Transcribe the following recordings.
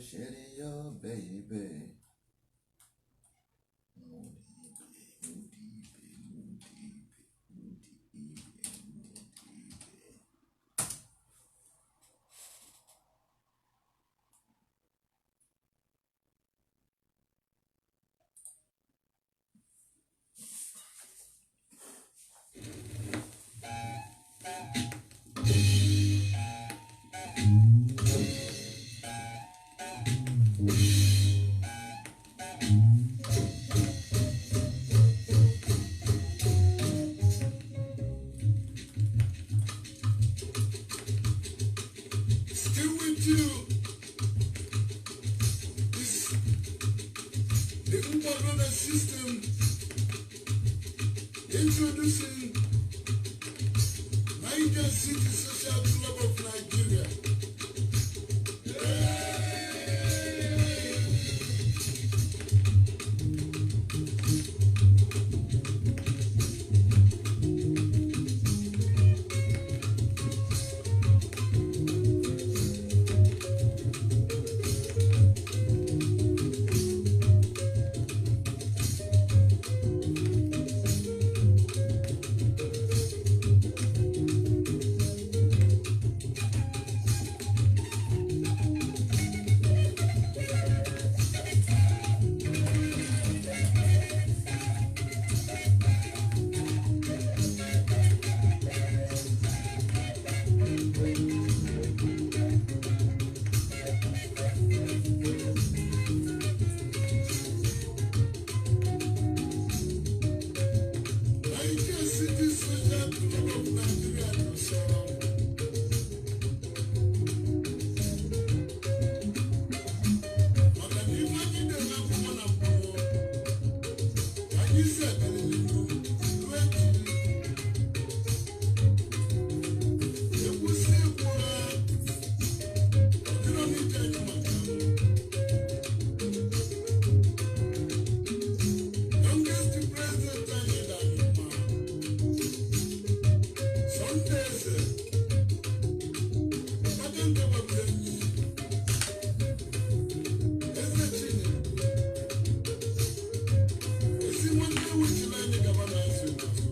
Sherio baby. Still with you is the Uber brother system introducing Niger City Social Club of Nigeria. Niger City Social Club of Nigeria ló sọ. Maka na ife anyị dere akwụkwọ na mbụ, ka anyị si aga n'ihu ruo echi. Ekwusi ekwu ha, ọ dịrọ n'ije anyị maka youngest president anyị dị anyị mma. Sunday Eze, Maka nke gbapụrụ enyi, Eze Chinye, ezi nwanne ewechila anyị gaba n'azụ n'azụ.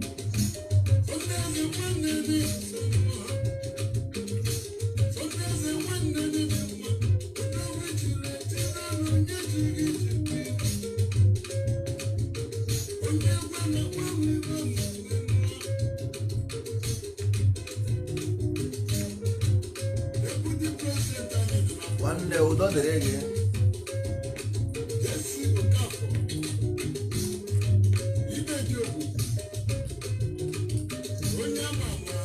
Sunday Eze nwanne dị nso mma. Sunday Eze nwanne dị mma. Odowe chiri echi n'ọnụ onye jiri ji onye gwa na gwa m ibe m mma. Deputy President anyị dị na Nwanne udo dịrị gị. Jesse Okafor, Ibeji Ogbu, onye ama ama.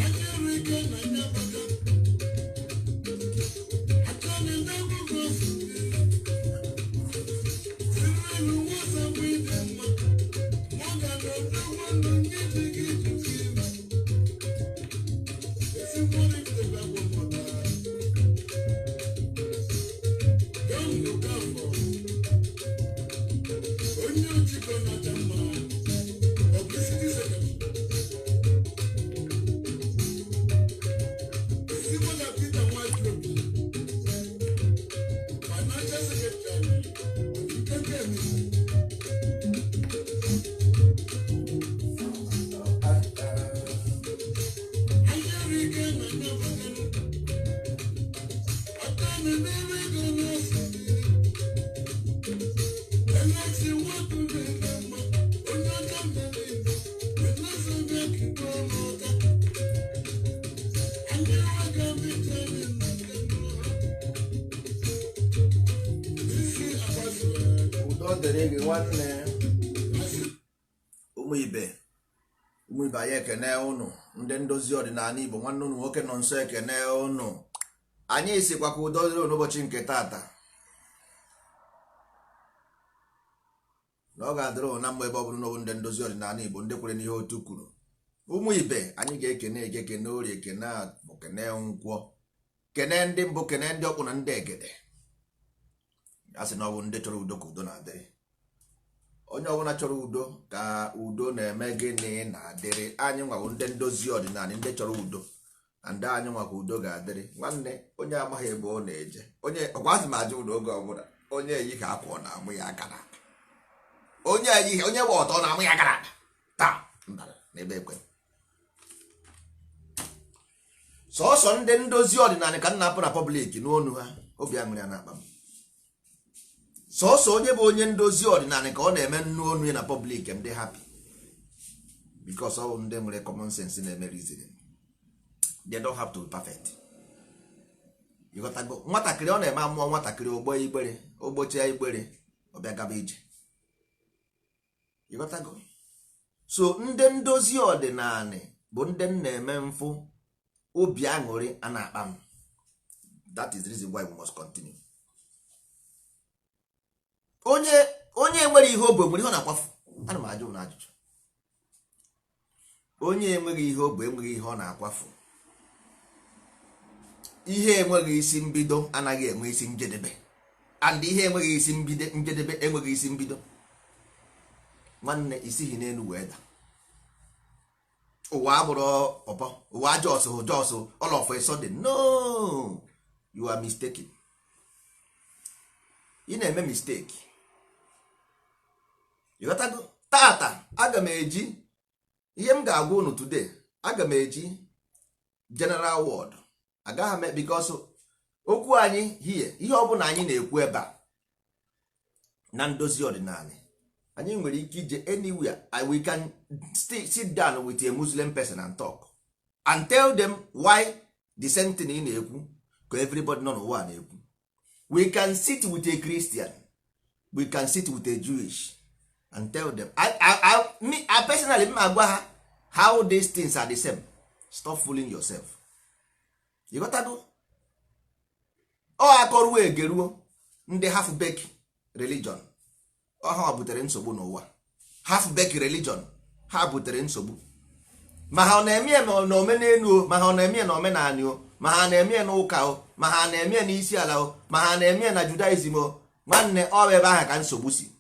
Anya ike na anya baka, aka na-ede akwụkwọ osisi, siri nwasa bụ ịdị mma, mụ ga na odogwu ndụ nye ji gị jisi ime. Ezi mmadụ ibidebe agwọ mụta. John Okafor, onye ochikọ na-acha mma, publicity secretary. Ezigbo na Peter Nwajobi, financial secretary, Ikeke Emisi. Anya ike na anya bakanụ, aka na-emere ego n'osisi. Eleksi nwatụ na-eme mma, onye ọcha mere igbo, weneze bịa kikọ n'ụta. Anyị enweghị mbiche na nke mmụọ. Isi agbasoro. Udo dịrị gị nwanne. Asị Ụmụ ibe, ụmụ ibe anyị ekene ụnụ ndị ndozi ọdịnala Igbo nwanne ụnụ nwoke nọ nso ekene ụnụ. Anyị sikwa ka udo dịrị ụnụ ụbọchị nke taata. Na ọ ga-adịrị ụnụ na mgbe ebe ọ bụla ụnụ bụ ndị ndozi ọdịnala Igbo ndị kwere n'ihe otu kwuru. Ụmụ ibe anyị ga-ekene eke kene orie kene afọ kene nkwọ kene ndị mbụ kene ndị ọkpụ na ndị egede. A sị na ọ bụ ndị chọrọ udo ka udo na-adịrị. Onye ọbụla chọrọ udo ka udo na-eme gịnị? Na-adịrị. Anyị nwawo ndị ndozi ọdịnala, ndị chọrọ udo na ndị anyị nwa ka udo ga-adịrị. Nwanne, onye amaghị ebe ọ na-eje, onye ọkwa asị m ajụ ụlọ oge ọbụla, onye eyighị akwa ọ na-amụ ya aka n'aka? Onye eyighị, onye gba ọtọ ọ na-amụ ya aka n'aka? Taa mbara n'ebe ekwe sọsọ ndị ndozi ọdịnala ka m na-apụ na public n'onu ha, obi aṅụrị a na-akpa m. Sọsọ onye bụ onye ndozi ọdịnala ka ọ na-eme nnu onu ya na public, ndị happy, because ọ bụ ndị nwere common sense na-eme reasoning. They don't have to be perfect. Ịghọtago? Nwatakịrị ọ na-eme amụọ nwatakịrị, ogbo igbere, ogbochie igbere, ọ bịa gaba ije. Ịghọtago? So ndị ndozi ọdịnala bụ ndị m na-eme mfụ, obi aṅụrị a na-akpa m. That is the reason why we must continue. Onye onye nwere ihe o bụ nwere ihe ọ na-akwafu. Ana m ajụ na ajụjụ, onye enweghị ihe o bụ enweghị ihe ọ na-akwafu. Ihe enweghị isi mbido anaghị enwe isi njedebe, and ihe enweghị isi mbido njedebe enweghị isi mbido. Nwanne, isighi n'elu wee da. Ụwa abụrụ pọpọ, ụwa just all of a sudden. No, you are mistaken. Ị na-eme mistake. Ịghọtago? Tata aga m eji ihe m ga-agwa unu today, aga m eji general word. Agaghị m, because okwu anyị here, ihe ọbụla anyị na-ekwu ebe a na ndozi ọdịnala, anyị nwere ike ije anywhere. We can still sit down with a Muslim person and talk and tell them why the same thing ị na-ekwu ka everybody nọ n'ụwa na-ekwu. We can sit with a Christian, we can sit with a Jewish and tell them. Me, I personally, m agwa ha how these things are the same. Stop fooling yourself. You got to go ọ akọruo egeruo. Ndị half baked religion ọha butere nsogbu n'ụwa. Half baked religion ha butere nsogbu. Ma ha ọ na-eme ya na omenelu o, ma ha ọ na-eme ya na omenani o, ma ha na-eme ya n'ụka o, ma ha na-eme ya n'isi ala o, ma ha na-eme ya na Judaism o, nwanne, ọ bụ ebe ahụ ka nsogbu si.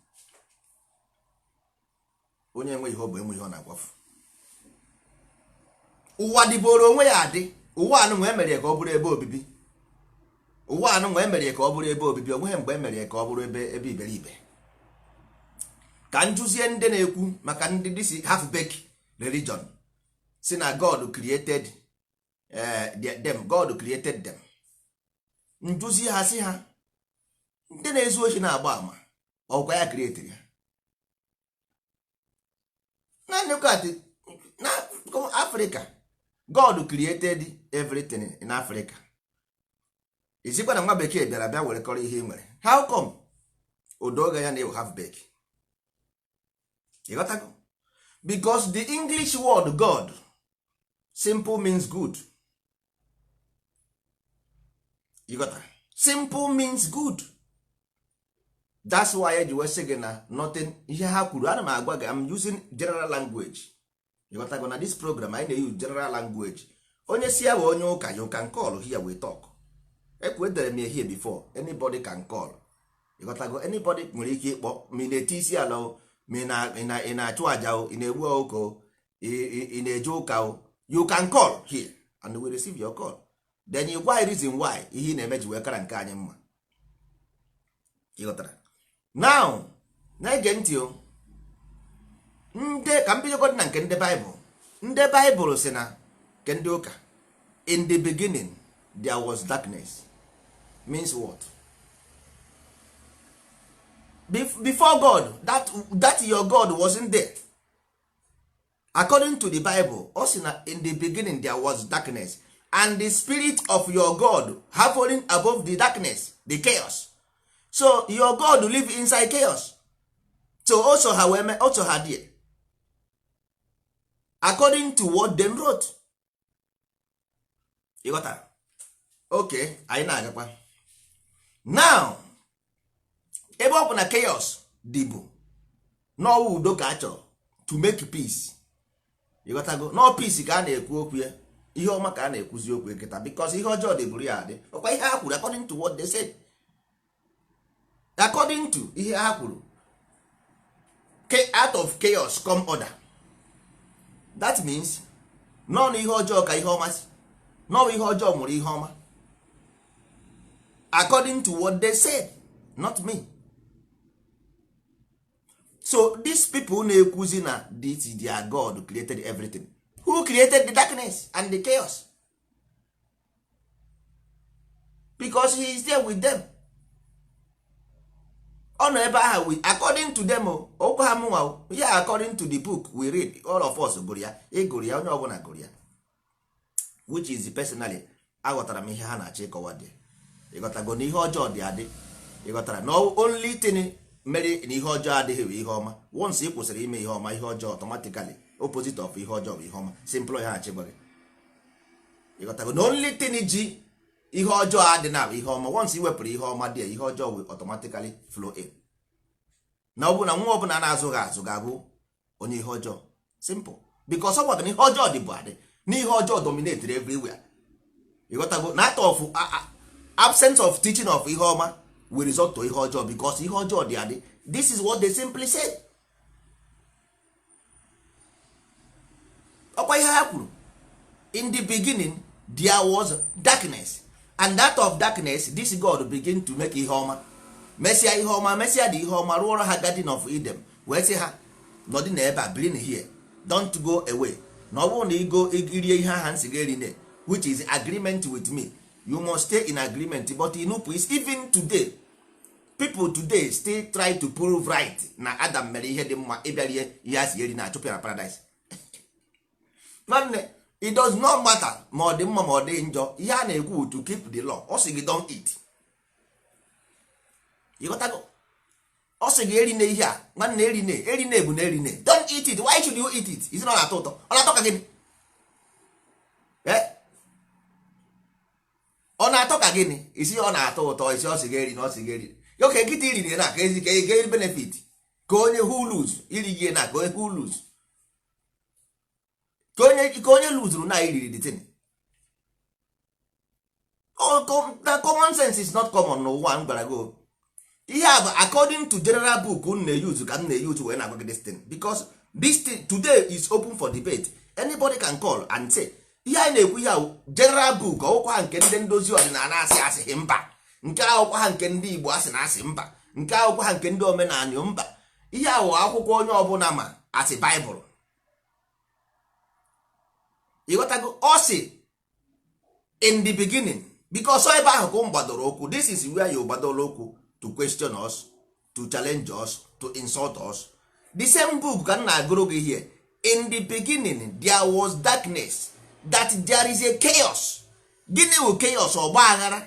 Onye enwe ihe ọ bụ enwe ihe ọ na-agwafu. Ụwa dịboro onwe ya adị. Ụwa anụ nwe emere ya ka ọ bụrụ ebe obibi. Ụwa anụ nwe emere ya ka ọ bụrụ ebe obibi. Onweghị mgbe emere ya ka ọ bụrụ ebe iberibe. Ka njụzie ndị na-ekwu maka ndị this half baked religion si na God created them, God created them. Njụzie ha, si ha, ndị na-ezu ohi na-agba ama, ọkwa ya created ya? Na look at na Africa, God created everything in Africa. Izikwa na nwa bekee bịara bịa werekọrọ ihe ị nwere. How come odoga ya na ewu half baked? Ịghọtago? Because the English word God simple means good. Ịghọta? Simple means good. That's why eji wee sị gị na nothing ihe ha kwuru. Ana m agwa gị, I'm using general language. Ịghọtago? Na this program anyị na-use general language. Onye si ya bụ onye ụka, you can call here, we talk. Ekwu edere m ya here before. Anybody can call. Ịghọtago? Anybody nwere ike ịkpọ, ma ị na-ete isi ala o, ma ị na-achụ àjà o, ị na-egbu ọkụkọ o, ị na-eje ụka o, you can call here and we receive your call. Then you gwa reason why ihe ị na-eme ji wee kara nke anyị mma. Ịghọtara? Now na-ege ntị o. Ndị ka m bidogodi na nke ndị Baịbụl. Ndị Baịbụl si na nke ndị ụka, "In the beginning there was darkness" means what? Before God, that your God wasn't there. According to the Bible, ọ sị na in the beginning there was darkness, and the spirit of your God hovering above the darkness, the chaos. So your God live inside chaos. So also ha wee also ha there, according to what them wrote. Ịghọtara? Okay, anyị na-agakwa now. Ebe ọ bụ na chaos dịbụ n'ọwa, udo ka a chọrọ, to make peace. Ịghọtago? No peace ka a na-ekwu okwu ya, ihe ọma ka a na-ekwuzi okwu nkịta, because ihe ọjọọ dịbụrụ ya adị. Ọkwa ihe ha kwuru, according to what they said. According to ihe ha kwuru, out of chaos come order. That means nọ na ihe ọjọọ ka ihe ọma si, nọ ihe ọjọọ mụrụ ihe ọma, according to what they said, not me. So these people na-ekwuzi na this is their God created everything. Who created the darkness and the chaos? Because he is there with them. Ọ nọ ebe ahụ with, according to them o, okwu ha mụnwa o ya, according to the book we read, all of us gụrụ ya, ịgụrụ ya, onye ọbụla gụrụ ya, which is personally aghọtara m ihe ha na-achọ ịkọwa dị. Ịghọtago na ihe ọjọọ dị adị? Ịghọtara na only thing mere na ihe ọjọọ adịghị bụ ihe ọma? Once ị kwụsịrị ime ihe ọma, ihe ọjọọ automatically, opposite of ihe ọjọọ bụ ihe ọma. Simple. Ya achị gwa gị, ịghọtago na only thing ji ihe ọjọọ adị na bụ ihe ọma. Once ị wepụrụ ihe ọma dị, ihe ọjọọ will automatically flow in. Na ọ bụ na nwa ọbụla na-azụghị azụ ga-abụ onye ihe ọjọọ. Simple, because ọ gwara na ihe ọjọọ dị bụ adị, na ihe ọjọọ dominated everywhere. Ịghọtago na out of absence of teaching of ihe ọma will result to ihe ọjọọ, because ihe ọjọọ dị adị. This is what they simply said. Ọkwa ihe ha kwuru: in the beginning there was darkness, and that of darkness this God begin to make ihe ọma. Mesịa ihe ọma, mesịa dị ihe ọma, rụọrọ ha Garden of Eden, wee sị ha nọdị na ebe a, biri here, don't go away, na ọ bụrụ na igo irie ihe aha nsị gị erine, which is agreement with me, you must stay in agreement. But inupụ is, even today, people today still try to prove right na Adam mere ihe dị mma ịbịa rie ihe a si eri na achụpụ ya na paradise. Nwanne, it does not matter ma ọ dị mma ma ọ dị njọ. Ihe a na-ekwu, to keep the law. Ọ sị gị don't eat. Ịghọtago? Ọ sị gị erine ihe a. Nwanne, erine, erine bụ na erine. Don't eat it. Why should you eat it? Isi na ọ na-atọ ụtọ? Ọ na-atọ ka gịnị? Eh? Ọ na-atọ ka gịnị? Isi ọ na-atọ ụtọ, isi ọ sị gị eri na ọ sị gị eri. Oke nkịta iriri na ka ezi ka eri benefit ka onye who lose iri gị na ka onye who lose, ka onye luzuru na iriri the thing. Na common sense is not common n'ụwa m gwara gị o. Ihe a bụ according to general book m na-use, ka m na-use wee na-agwa gị this thing, because this thing today is open for debate. Anybody can call and say ihe anyị na-ekwu. Ihe a bụ general book, ọwụkwa ha nke ndị ndozi ọdịnala asị asịghị mba, nke akwụkwọ ha nke ndị Igbo asị na asị mba, nke akwụkwọ ha nke ndị omenala mba. Ihe a bụ akwụkwọ onye ọbụla ma asị Baịbụl. Ịghọtago? Ọ sị in the beginning, because ọ ebe ahụ ka m gbadoro okwu. This is where you gbadoro okwu to question us, to challenge us, to insult us. The same book ka m na-agụrụ gị here: in the beginning there was darkness, that there is a chaos. Gịnị wụ chaos? Ọgba aghara.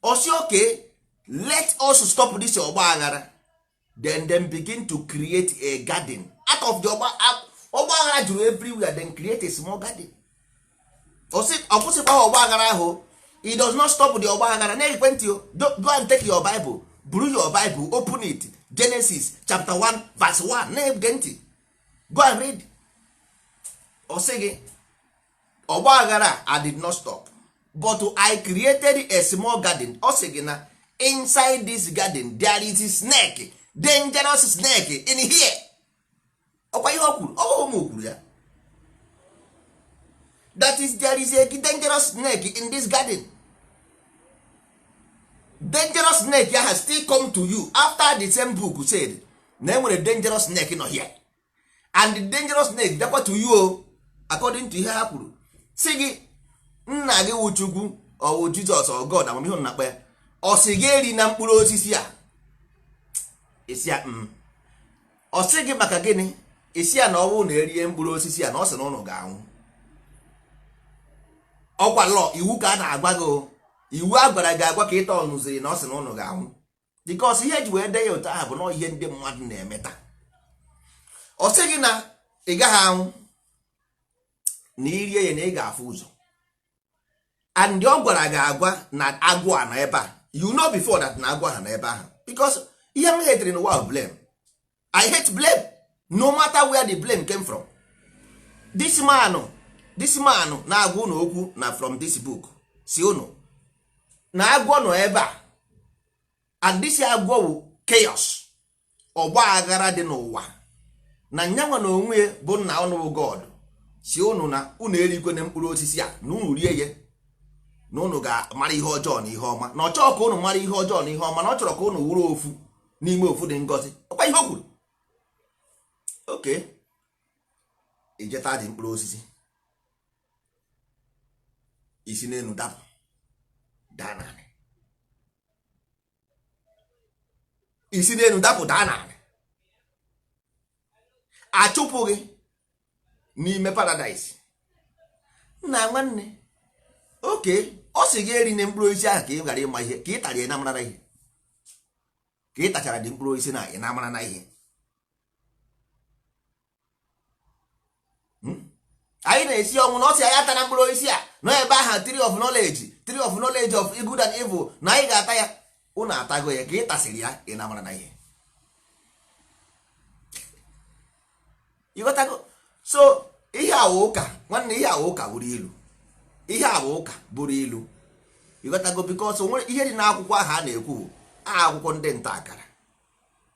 Osi okay, let us stop this ọgba aghara. Then begin to create a garden out of the ọgba aghara juru everywhere. Then create a small garden. Ọ kwụsịkwa ọgba aghara ahụ. It does not stop the ọgba aghara. Na ekwentị o, go and take your Bible, buru your Bible, open it, Genesis chapter 1 verse 1. Na-ege ntị, go and read. Ọ sị gị ọgba aghara I did not stop, but I created a small garden. Ọ sị gị na inside this garden there is a snake, dangerous snake in here. Ọkwa ihe ọ kwuru, ọ bụghị ụmụ kwuru ya? That is, there is a dangerous snake in this garden. Dangerous snake ya has still come to you after the same book said na enwere dangerous snake nọ here, and the dangerous snake bịakwa to you o, according to ihe ha kwuru, si gị nna gị wụ Chukwu, ọwụ Jizọs ọ God, amamihe na akpa ya, ọ sị gị eri na mkpụrụ osisi a. Isi ya ọ sị gị maka gịnị? Isi ya na ọ bụrụ na erie mkpụrụ osisi a, na ọ sị na ụnụ ga-anwụ. Ọkwa lọ iwu ka a na-agwa gị o. Iwu a gwara gị agwa ka ịta ọnụziri na ọ sị na ụnụ ga-anwụ, because ihe eji wee dee ya otu ahụ bụ na ihe ndị mmadụ na-eme taa. Ọ sị gị na ị gaghị anwụ na irie ya, na ị ga-afụ ụzọ. And ọ gwara gị agwa na agwọ a na ebe a. You know before that na agwọ ha na ebe ahụ, because ihe m hatere n'ụwa bụ blame. I hate blame, no matter where the blame came from. This man na-agwa unu okwu na from this book si unu na agwọ nọ ebe a. And this agwọ bụ chaos, ọgba aghara dị n'ụwa. Na nyanwa na onwe ya bụ nna ụnụ bụ God si ụnụ na ụnụ erikwene mkpụrụ osisi a, na ụnụ rie ya na ụnụ ga-amara ihe ọjọọ na ihe ọma, na ọ chọrọ ka ụnụ mara ihe ọjọọ na ihe ọma, na ọ chọrọ ka ụnụ wuru ofu n'ime ofu dị ngọzi. Ọkwa ihe o kwuru. Oke ijeta dị mkpụrụ osisi, isi n'elu dapụ daa n'anị, isi n'elu dapụ daa n'anị, achụpụ gị n'ime paradise. Nna nwanne, oke ọ sị gị eri na mkpụrụ osisi ahụ ka ị ghara ịma ihe, ka ị tara ya na mara ihe, ka ị tachara dị mkpụrụ osisi na ị na-amara na ihe. Anyị na-esi ọnwụ na ọ sị anyị atara mkpụrụ osisi a nọ ebe ahụ, tree of knowledge, tree of knowledge of good and evil, na anyị ga-ata ya. Ụnụ atago ya, ka ị tasịrị ya ị na-amara na ihe. Ịghọtago? So ihe awa ụka nwanne, ihe awa ụka bụrụ ilu, ihe awa ụka bụrụ ilu. Ịghọtago? Because nwere ihe dị n'akwụkwọ ahụ a na-ekwu bụ akwụkwọ ndị nta akara.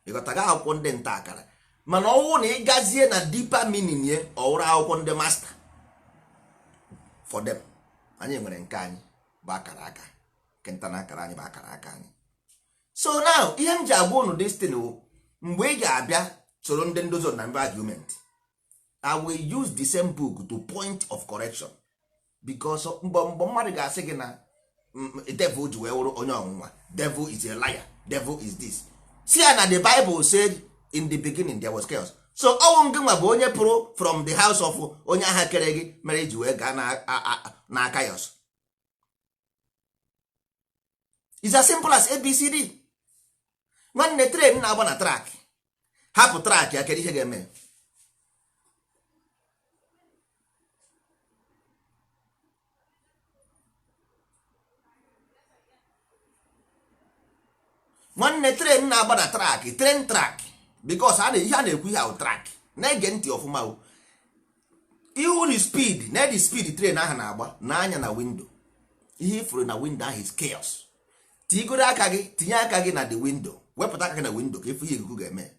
Ịghọtago? Akwụkwọ ndị nta akara, mana ọwụ na ị gazie na deeper meaning ye, ọwụrụ akwụkwọ ndị master for them. Anyị nwere nke anyị bụ akara aka, nke nta na akara anyị bụ akara aka anyị. So now ihe m ji agwa unu this thing wụ, mgbe ị ga-abịa soro ndị ndozi na mba argument, I will use the same book to point of correction, because mgbe mmadụ ga-asị gị na devil ji wee wụrụ onye ọnwụnwa, devil is a liar, devil is this, si ya na the Bible said in the beginning there was chaos. So ọnwụ ngị nwa bụ onye pụrụ from the house of onye agha kere gị mere iji wee gaa na chaos. Is as simple as ABCD. Nwanne, train na-agba na track, hapụ track ya, kedu ihe ga-eme? Nwanne, train na-agba na track, train track, because ihe a na-ekwu ihe ahụ track, na-ege ntị ọfụma o. Ihu the speed na the speed train ahụ na-agba n'anya na window, ihe ifuru na window ahụ is chaos. Tigoro aka gị, tinye aka gị na the window, wepụta aka gị na window ka ifu ihe ikuku ga-eme.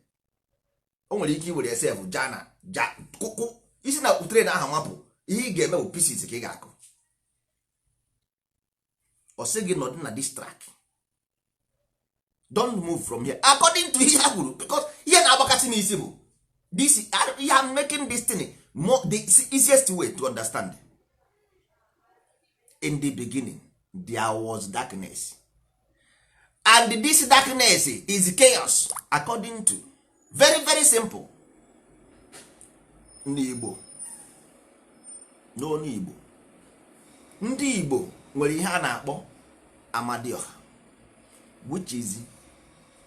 O nwere ike iwere sef ja na ja kụkụ isi na train ahụ mapụ, ihe ị ga-eme bụ pieces ka ị ga-akụ. Ọ sị gị nọdụ na this track, don't move from here, according to ihe ha kwuru. Because ihe na-agbakasị m isi bụ this, ihe I'm making this thing more the easiest way to understand. In the beginning there was darkness, and this darkness is chaos, according to very very simple ndị Igbo. N'onu Igbo, ndị Igbo nwere ihe a na-akpọ Amadioha, which is,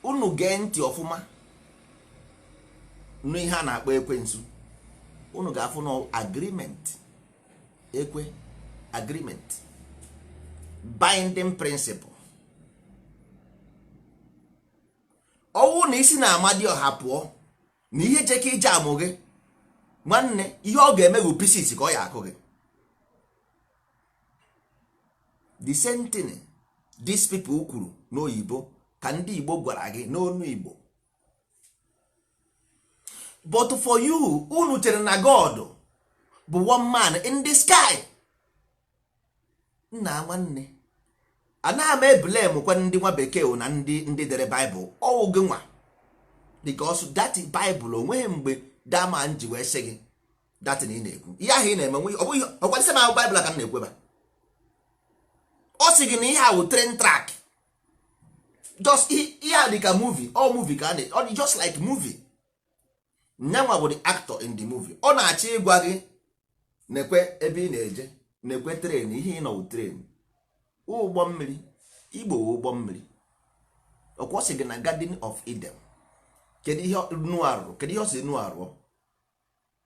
unu gee ntị ọfụma n'ihe a na-akpọ ekwensu, unu ga-afụ na agreement, ekwe agreement, binding principle. Ọwụ na isi na Amadioha pụọ na ihe cheke ije amụ gị, nwanne, ihe ọ ga-eme bụ pieces ka ọ ya akụ gị. The same thing these people kwuru n'oyibo ka ndị Igbo gwara gị n'onu Igbo. But for you, unu chere na God bụ one man in the sky. Nna nwanne, anaghị m eblame kwa ndị nwa bekee na ndị dere Bible, ọwụ gị nwa, because that Bible onweghị mgbe that man ji wee sị gị that ị na-ekwu ihe ahụ ị na-eme. Ọ bụghị ọkwadịsị m ahụ Bible ka m na-ekwu ebe a. Ọ sị gị na ihe a wụ train track, just ihe a dị ka movie, all movie ka a na, ọ dị just like movie. Nyanwa bụ the actor in the movie. Ọ na-achọ ịgwa gị nekwe ebe ị na-eje, nekwe train, ihe ị nọ wụ train, ụgbọ mmiri. Igbo wụ ụgbọ mmiri. Ọkwa ọ sị gị na Garden of Eden, kedu ihe Noah rụrụ? Kedu ihe ọ sị Noah rụọ?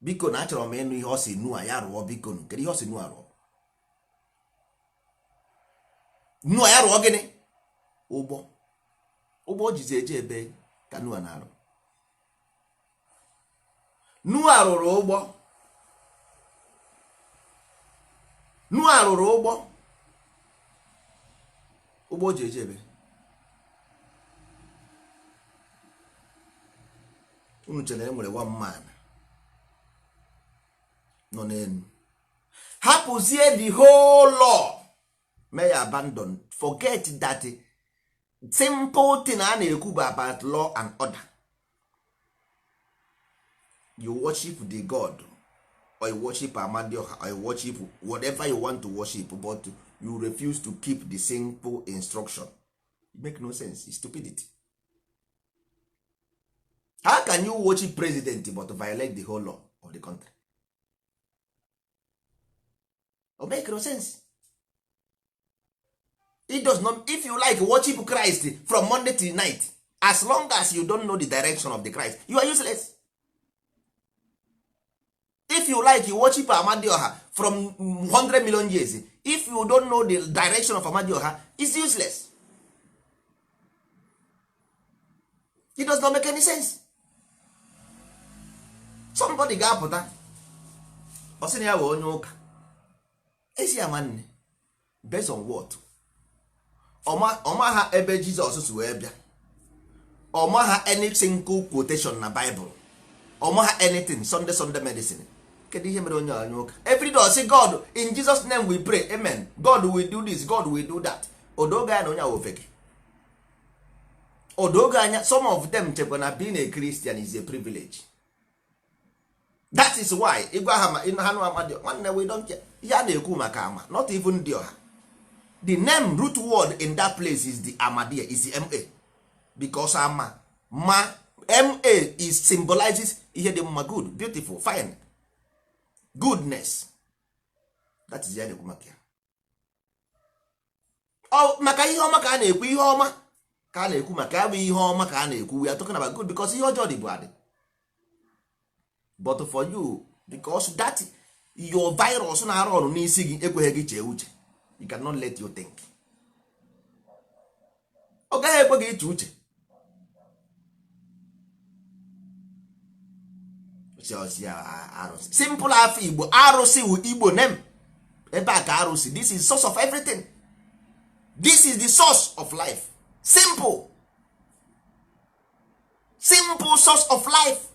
Biko na achọrọ m ịnụ ihe ọ sị Noah ya rụọ. Biko nụ, kedu ihe ọ sị Noah rụọ? Noah ya rụọ gịnị? Ụgbọ. Ụgbọ o jizi eje ebe ka Noah na-arụ. Noah rụrụ ụgbọ. Noah rụrụ ụgbọ. Ụgbọ o ji eje ebe. Unu chere na enwere one man nọ n'elu. Hapụzie the whole law, may abandon, forget that simple thing a na-ekwu bụ about law and order. You worship the god or you worship Amadioha or you worship whatever you want to worship, but you refuse to keep the simple instruction. It make no sense. It's stupidity. How can you worship president but violate the whole law of the country? It make no sense. It does not. If you like worship Christ from Monday till night, as long as you don't know the direction of the Christ, you are useless. If you like, you worship Amadioha from 100 million years, if you don't know the direction of Amadioha, it's useless. It does not make any sense. Somebody ga-apụta, ọ sị na ya wee onye ụka. Ezi ya nwanne, based on what? Ọma ha ebe Jizọs si wee bịa, ọma ha any single quotation na Bible, ọma ha anything. Sunday Sunday medicine. Kedu ihe mere onye onye ụka? Every day say God, in Jesus name we pray, amen, God will do this, God will do that. Odoge anya na onye ahụ ofeke. Odoge anya. Some of them chekwa na being a Christian is a privilege. That is why ịgwa ha ma ha nụ ama dị nwanne, we don't care. Ihe a na-ekwu maka ama, not even dị ọha. The name root word in that place is the amadia, is the ma, because ama ma ma is symbolizes ihe dị mma, good, beautiful, fine, goodness. That is ya na-ekwu maka ya. Ọ maka ihe ọma ka a na-ekwu, ihe ọma ka a na-ekwu maka ya bụ ihe ọma ka a na-ekwu. We are talking about good, because ihe ọjọọ dị bụ adị. But for you, because that your virus na-arụ ọrụ n'isi gị ekweghị gị chee uche. You cannot let you think. Ọ gaghị ekwe gị iche uche. Arụsị, simple afọ Igbo, arụsị wu Igbo name. Ebe a ka arụsị, this is source of everything. This is the source of life. Simple, simple source of life.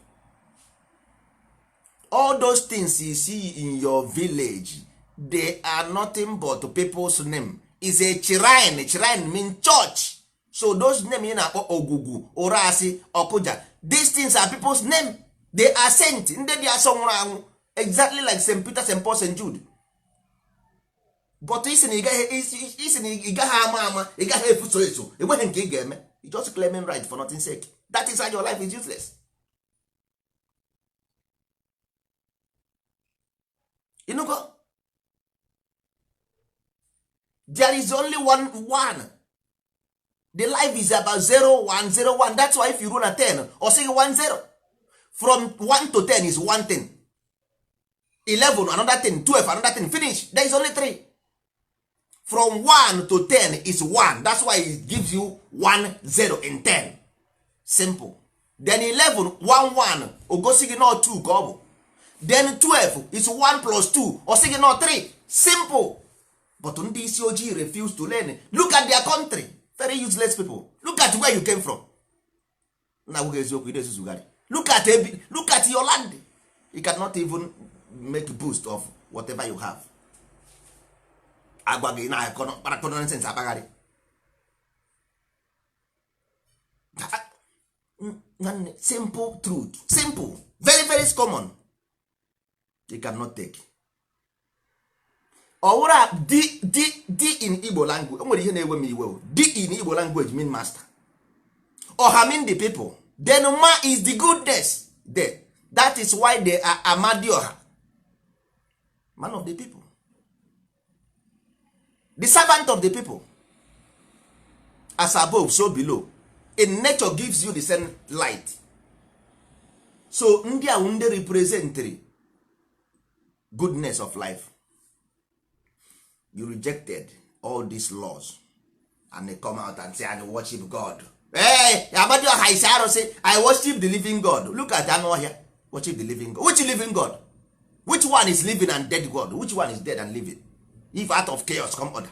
All those things you see in your village, they are nothing but people's name. Is a shrine. Shrine mean church. So those name ị na-akpọ ogwugwu, ụrasị, ọkụja, these things are people's name. They are saint, ndị dị asọ nwụrụ anwụ, exactly like St. Peter, St. Paul, St. Jude. But isi na ị gaghị ama ama, ị gaghị efuso eso, enweghị nke ị ga-eme. You just claiming right for nothing sake. That is how your life is useless. Ịnụgo? There is only one one. The life is about 0 1 0 1. That's why if you run a 10 or say 1 0, from 1 to 10 is one thing, 11 another thing, 12 another thing, finish. There is only 3. From 1 to 10 is 1. That's why it gives you 1 0 in 10. Simple. Then 11 1 1, ogosi gị nọ 2 ka ọ bụ. Then 12 is 1 plus 2, ọ sị gị nọ 3. Simple. But ndị isi ojii refuse to learn. Look at their country, very useless people. Look at where you came from. Na agwụghị eziokwu, ị na-ezuzugharị. Look at look at your land. You cannot even make boost of whatever you have. Agwa gị na akpakọ nonsense akpagharị. Nwanne, simple truth, simple, very very common. You cannot take. Ọwụra d d d in Igbo language, o nwere ihe na-ewe m iwe. D in Igbo language mean master. Ọha mean the people. Then ma is the goodness there. That is why they are Amadioha, man of the people, the servant of the people. As above so below. In nature gives you the same light. So ndị a ndị representary goodness of life. You rejected all these laws and they come out and say, I worship God. Hey, Amadioha is arụsị. I worship the living God. Look at anụ ọhịa. Worship the living God. Which living God? Which one is living and dead God? Which one is dead and living? If out of chaos come order.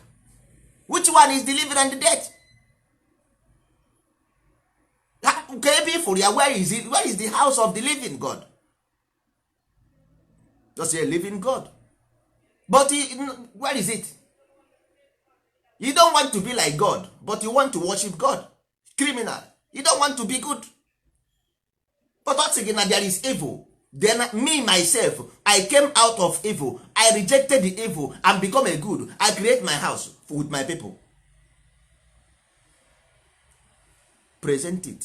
Which one is the living and the dead? Nke ebe ịfụrụ ya, where is it? Where is the house of the living God? Just a living God, but where is it? You don't want to be like God, but you want to worship God. Criminal. You don't want to be good, but ọ sị gị na there is evil. Then me myself, I came out of evil. I rejected the evil and become a good. I create my house with my people. Present it.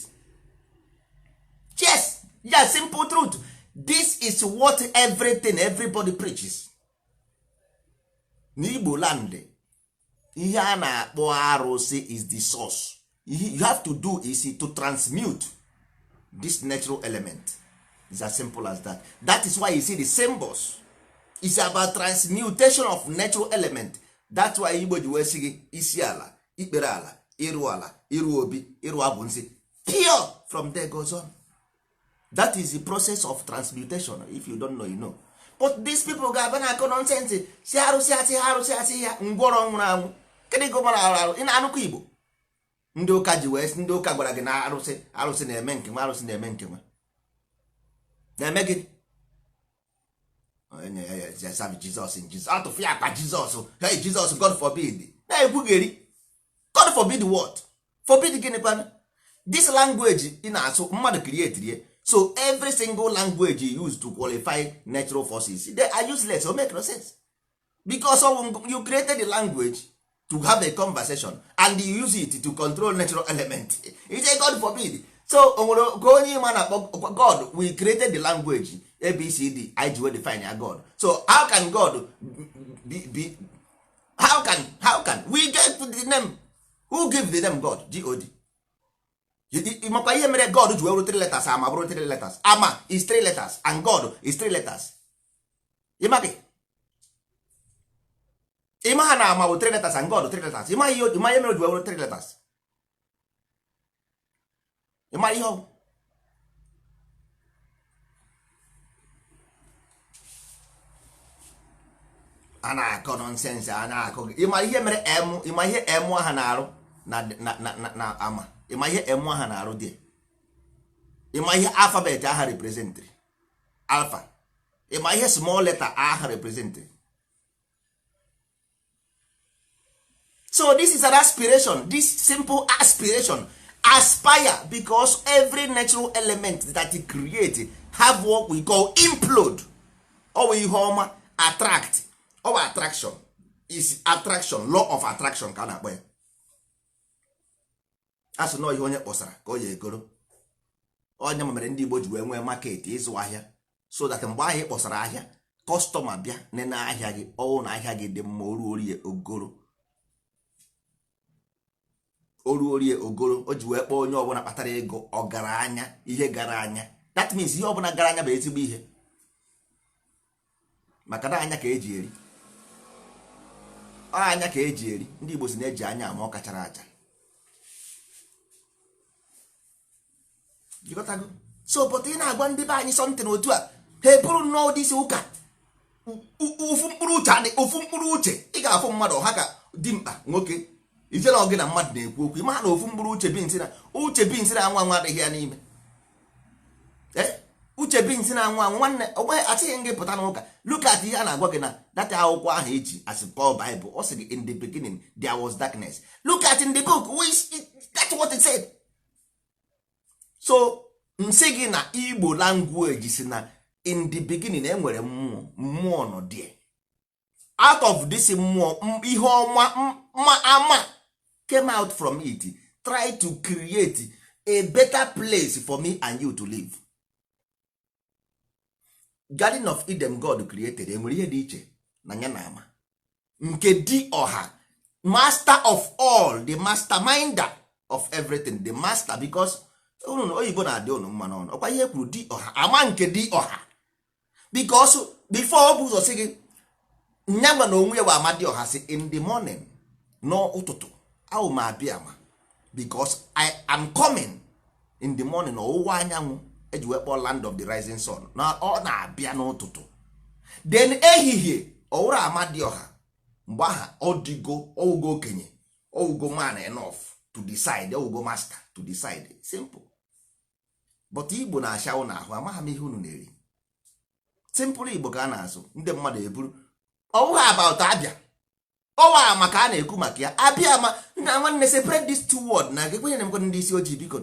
Yes, yes, simple truth. This is what everything everybody preaches. N'Igbo land, ihe a na-akpọ arụsị is the source. Ihe you have to do is to transmute this natural element. It's as simple as that. That is why you see the symbols. It's about transmutation of natural element. That's why Igbo ji wee sị gị isi ala, ikpere ala, ịrụ ala, ịrụ obi, ịrụ abụ nsị, pure from there goes on. That is the process of transmutation. If you don't know, you know. But these people ga-abịa na-akọ nonsense, si arụsị asị ha, arụsị asị ya, ngwọrọ nwụrụ anwụ. Kedụ ka mara arụ arụ ị na-anụkọ Igbo? Ndị ụka ji wee ndị ụka gwara gị na arụsị, arụsị na-eme nke nwa, arụsị na-eme nke nwa, na-eme gịnị? Onye ya serve Jesus in Jesus, atụfụ ya akpa Jesus. Hey, Jesus, God forbid. Na-ekwugheri God forbid what? Forbid gịnị kwanụ? This language ị na-asụ, mmadụ create rie. So every single language you use to qualify natural forces, they are useless or make no sense, because of, you created the language to have a conversation and you use it to control natural element. You say God forbid. So o nwere ka onye ịma na-akpọ God? We created the language ABCD anyị ji wee define ya God. So how can God be how can we get to the name? Who give the name God? God. Makwa ihe mere God ji wee bụrụ three letters, ama bụrụ three letters. Ama is three letters and God is three letters. Ịmaghị? Ịma ha na ama bụ three letters and God three letters? Ịma ihe? Ịma ihe mere o ji wee bụrụ three letters? Ịma ihe ọ bụ? A na-akọ nonsense, a na-akọ gị. Ịma ihe mere m? Ịma ihe m aha na-arụ na ama? Ịma ihe m aha na-arụ dị? Ịma ihe alphabet aha representịrị, alpha? Ịma ihe small letter aha representịrị? So this is an aspiration, this simple aspiration, aspire, because every natural element that it create have what we call implode. Ọ bụ ihe ọma attract, ọ bụ attraction, is attraction, law of attraction ka a na-akpọ ya. A sị na ihe onye kpọsara ka o ya egoro. Onye mere ndị Igbo ji wee nwee market, ịzụ ahịa, so that mgbe ahịa kpọsara ahịa, customer bịa nene ahịa gị, ọwụ na ahịa gị dị mma, oru orie ogoro, oru orie ogoro. O ji wee kpọọ onye ọbụla kpatara ego ọgaranya, ihe gara anya. That means ihe ọbụla gara anya bụ ezigbo ihe, maka na anya ka eji eri. Ọ anya ka eji eri. Ndị Igbo si na-eji anya ama ọ kachara aja. Jikọtago. So but ị na-agwa ndị be anyị something otu a, ha eburu nnọọ ụdị isi ụka, ofu mkpụrụ uche adị, ofu mkpụrụ uche. Ị ga-afụ mmadụ ọha ka dimkpa nwoke, ije na ọgị na mmadụ na-ekwu okwu, ịma na ofu mkpụrụ uche bi nsị na uche bi nsị na anwụ anwụ adịghị ya n'ime. Uche bi nsị na anwụ anwụ. Nwanne, onwe achịghị gị pụta n'ụka. Look at ihe a na-agwa gị na data akwụkwọ ahụ eji as Paul Bible. Ọ sị gị, "In the beginning there was darkness." Look at in the book which that's what it said. So nsị gị na Igbo language si na in the beginning enwere mmụọ, mmụọ nọ there. Out of this mmụọ, ihe ọma ma ama came out from it, try to create a better place for me and you to live. Garden of Eden God created, enwere ihe dị iche na ya na ama nke di ọha, master of all, the masterminder of everything, the master, because unu oyibo na-adị unu mma n'ọnụ. Ọkwa ihe kwuru di ọha, ama nke di ọha, because before ọ bụ ụzọ sị gị nyanwa na onwe ya bụ ama di ọha, sị in the morning, n'ụtụtụ ahụ m abịa ama, because I am coming in the morning. Ọwụwa anyanwụ eji wee kpọọ land of the rising sun, na ọ na-abịa n'ụtụtụ. Then ehihie ọwụrụ amadioha. Mgbe aha ọ dịgo, ọwụgo okenye, ọwụgo man enough to decide, ọwụgo master to decide. Simple. But Igbo na-acha ụnụ ahụ, amaghị m ihe unu na-eri. Simple Igbo ka a na-asụ, ndị mmadụ eburu ọ bụghị about Abịa ọwa maka a na-ekwu maka ya abịa ma nna nwanne. Separate these two word na gị na ndị isi ojii, biko.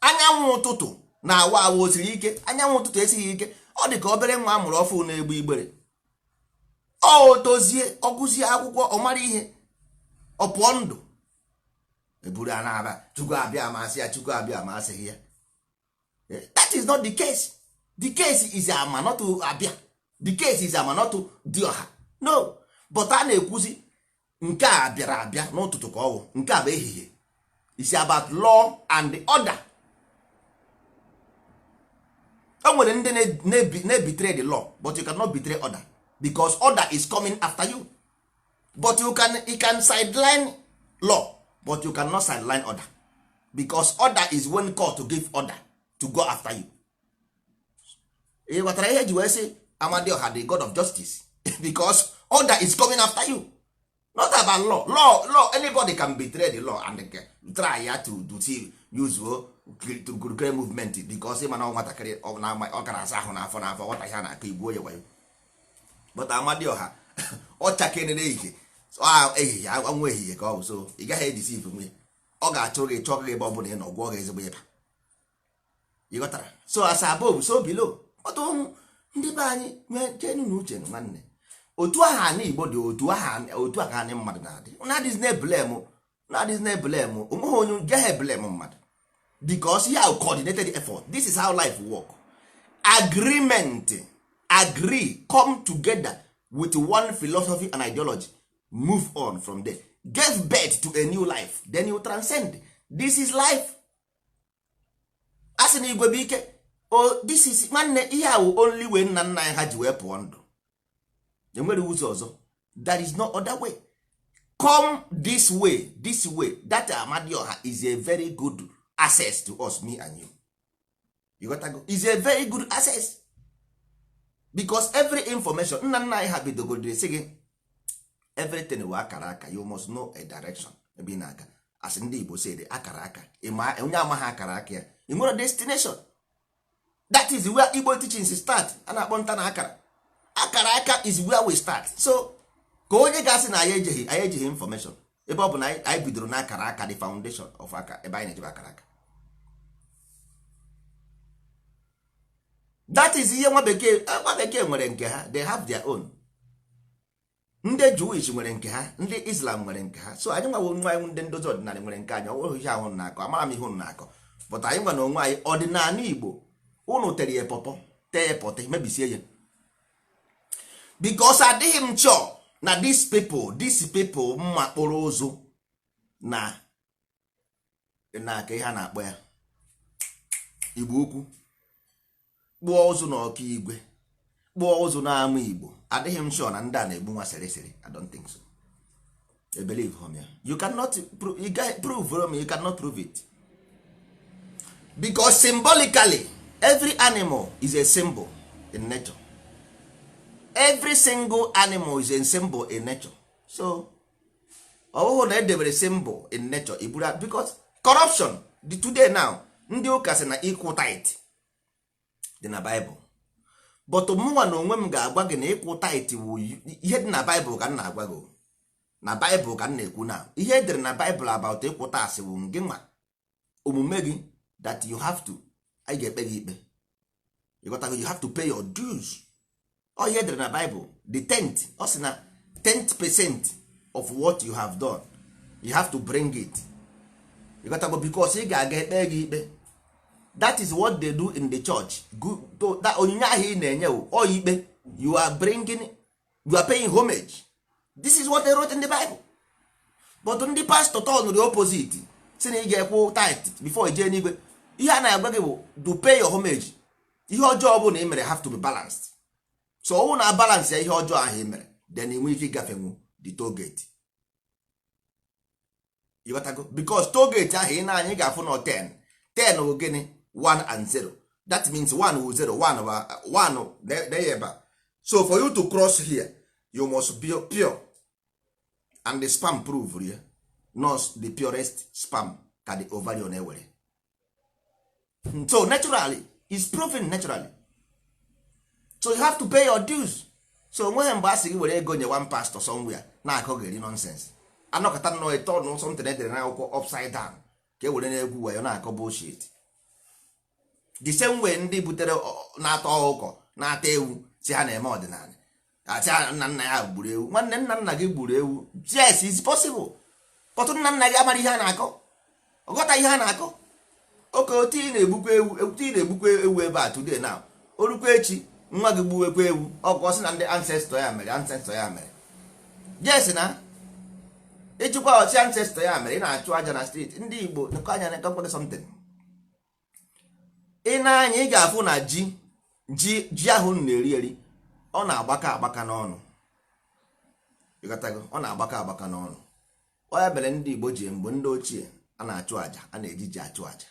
Anyanwụ ụtụtụ na-awa awa, o siri ike? Anyanwụ ụtụtụ esighị ike. Ọ dị ka obere nwa amụrụ ọfụ na-egbu igbere. Ọ tozie, ọ gụzie akwụkwọ, ọ mara ihe, ọ pụọ ndụ eburu a na-aba Chukwu abịa amasị ya, Chukwu abịa amasịghị ya. That is not the case. The case is ama, not abịa. The case is ama, not dioha. No, but a na-ekwuzi nke a bịara abịa n'ụtụtụ ka ọ bụ nke a bụ ehihie. Is about law and order. O nwere ndị na-betray the law, but you cannot betray order, because order is coming after you. But you can sideline law, but you cannot sideline order, because order is when court to give order to go after you. Ị ghọtara ihe eji wee sị Amadioha, the god of justice? Because order is coming after you, not about law. Law, anybody can betray the law and try ya to see use to create movement, because ịma na ọ nwatakịrị ọ kara asa ahụ n'afọ n'afọ, ghọta ihe a na-akọ igbuo ya wayo. But Amadioha, ọ chakenere ehihie, ehihie anwụ, ehihie ka ọ bụ. So ị gaghị ejisi ife nwunye ọ ga-achụ gị, chọọ gị ebe ọ bụla ị nọ, gwụọ gị ezigbo ịba. Ị ghọtara? So as above, so below. Ọtụ ndị be anyị nwee chenu na uche. Nwanne, otu aha ana Igbo dị, otu aha, otu a ka anyị mmadụ na-adị. Na-adịzi na-eblame, na-adịzi na-eblame onweghị onye gaghị eblame mmadụ, because here coordinated effort. This is how life work. Agreement, agree, come together with one philosophy and ideology, move on from there, give birth to a new life, then you transcend. This is life. A sị na igwe bụ ike o. This is, nwanne, ihe a wụ only way nna nna anyị ha ji wee pụọ ndụ. Enwere ụzọ ọzọ. There is no other way. Come this way, this way. That Amadioha is a very good access to us, me and you. You got to go. Is a very good access, because every information nna nna anyị ha bidogodiri sị gị, everything wụ akara aka. You must know a direction ebe ị na-aga. As ndị Igbo said, akara aka. Ịma onye amaghị akara aka ya, ị nwere destination. That is where Igbo teachings start. A na-akpọ nta na akara. Akara aka is where we start. So ka onye ga-asị na anyị ejeghị, anyị ejighị information, ebe ọ bụ na anyị bidoro na akara aka, the foundation of aka ebe anyị na-ejebe akara aka. That is ihe nwa bekee, nwa bekee nwere nke ha. They have their own. Ndị Jewish nwere nke ha, ndị Islam nwere nke ha. So anyị nwawo nwa anyị, ndị ndozi ọdịnala nwere nke anyị. Ọ bụghị ihe ahụ na-akọ, amara m ihe unu na-akọ, but anyị nwa na onwe anyị, ọdịnala Igbo, unu tere ya pọpọ, tee ya pọtị, mebisie ya, because adịghị m chọọ na these people, these people mma kpụrụ ụzụ na ka ihe a na-akpọ ya Igbo ukwu, kpụọ ụzụ na ọka igwe, kpụọ ụzụ n'ama Igbo. Adịghị m sure na ndị a na-egbu nwa sịrị sịrị. I don't think so. I believe him ya. You cannot you prove me. You cannot prove it, because symbolically every animal is a symbol in nature. Every single animal is a symbol in nature. So ọ bụghị na edebere symbol in nature iburu, because corruption the today now, ndị ụka sị na ịkwụ tithe dị na Bible, but mụnwa na onwe m ga-agwa gị na ịkwụ tithe wụ ihe dị na Bible ka m na-agwa gị, na Bible ka m na-ekwu na ihe edere na Bible about ịkwụ tax bụ ngị nwa omume gị that you have to, anyị ga-ekpe gị ikpe. You got to, you have to pay your dues. Ọ ihe edere na Bible, the tenth, ọ sị na 10% of what you have done, you have to bring it. You got to go, because ị ga-aga ekpe gị ikpe. That is what they do in the church. That onyinye ahụ ị na-enye wụ ọ ikpe. You are bringing, you are paying homage. This is what they wrote in the Bible, but ndị pastor turn the opposite, si na ị ga-ekwu tithe before ije n'igwe. Ihe a na-agwa gị bụ to pay your homage. Ihe ọjọọ ọ bụla ị mere have to be balanced. So ọwụ na balance ya, ihe ọjọọ ahụ ị mere, then ị nwee ike ịgafenwu the toll gate. You got to go, because toll gate ahụ ị na-anya, ị ga-afụ na 10 10 wụ gịnị? 1 and 0. That means 1 wụ 0, 1 bụ 1 de ebe a. So for you to cross here, you must be pure, and the sperm prove ya not the purest sperm. Ka the ovarian ewere. So naturally is proven naturally, so you have to pay your dues. So onweghị mgbe a sị gị were ego nye one pastor somewhere na-akọ gị nonsense. Anọkọta nnọọ ịtọ nụ something edere na akwụkwọ upside down ka e were na-egwu wayo na-akọ bullshit. The same way ndị butere na-ata ọkụkọ, na-ata ewu, si ha na-eme ọdịnala, asị ha nna nna ya gburu ewu. Nwanne, nna nna gị gburu ewu, yes, it's possible, but nna nna gị amara ihe a na-akọ, ọghọta ihe a na-akọ. Oke otu ị na-egbukwa ewu, otu ị na-egbukwa ewu ebe a today, now orukwa echi nwa gị gbuwekwa ewu, ọkụ sị na ndị ancestor ya mere, ancestor ya mere. Yes, na ịchụkwa ọchị ancestor ya mere. Ị na-achụ aja na street ndị Igbo nekọ anya nekọ gị something. Ị na-anya, ị ga-afụ na ji ahụ na-eri eri, ọ na-agbaka agbaka n'ọnụ. Ịghọtago? Ọ na-agbaka agbaka n'ọnụ. Ọ ya mere ndị Igbo ji, mgbe ndị ochie a na-achụ aja, a na-eji ji achụ aja.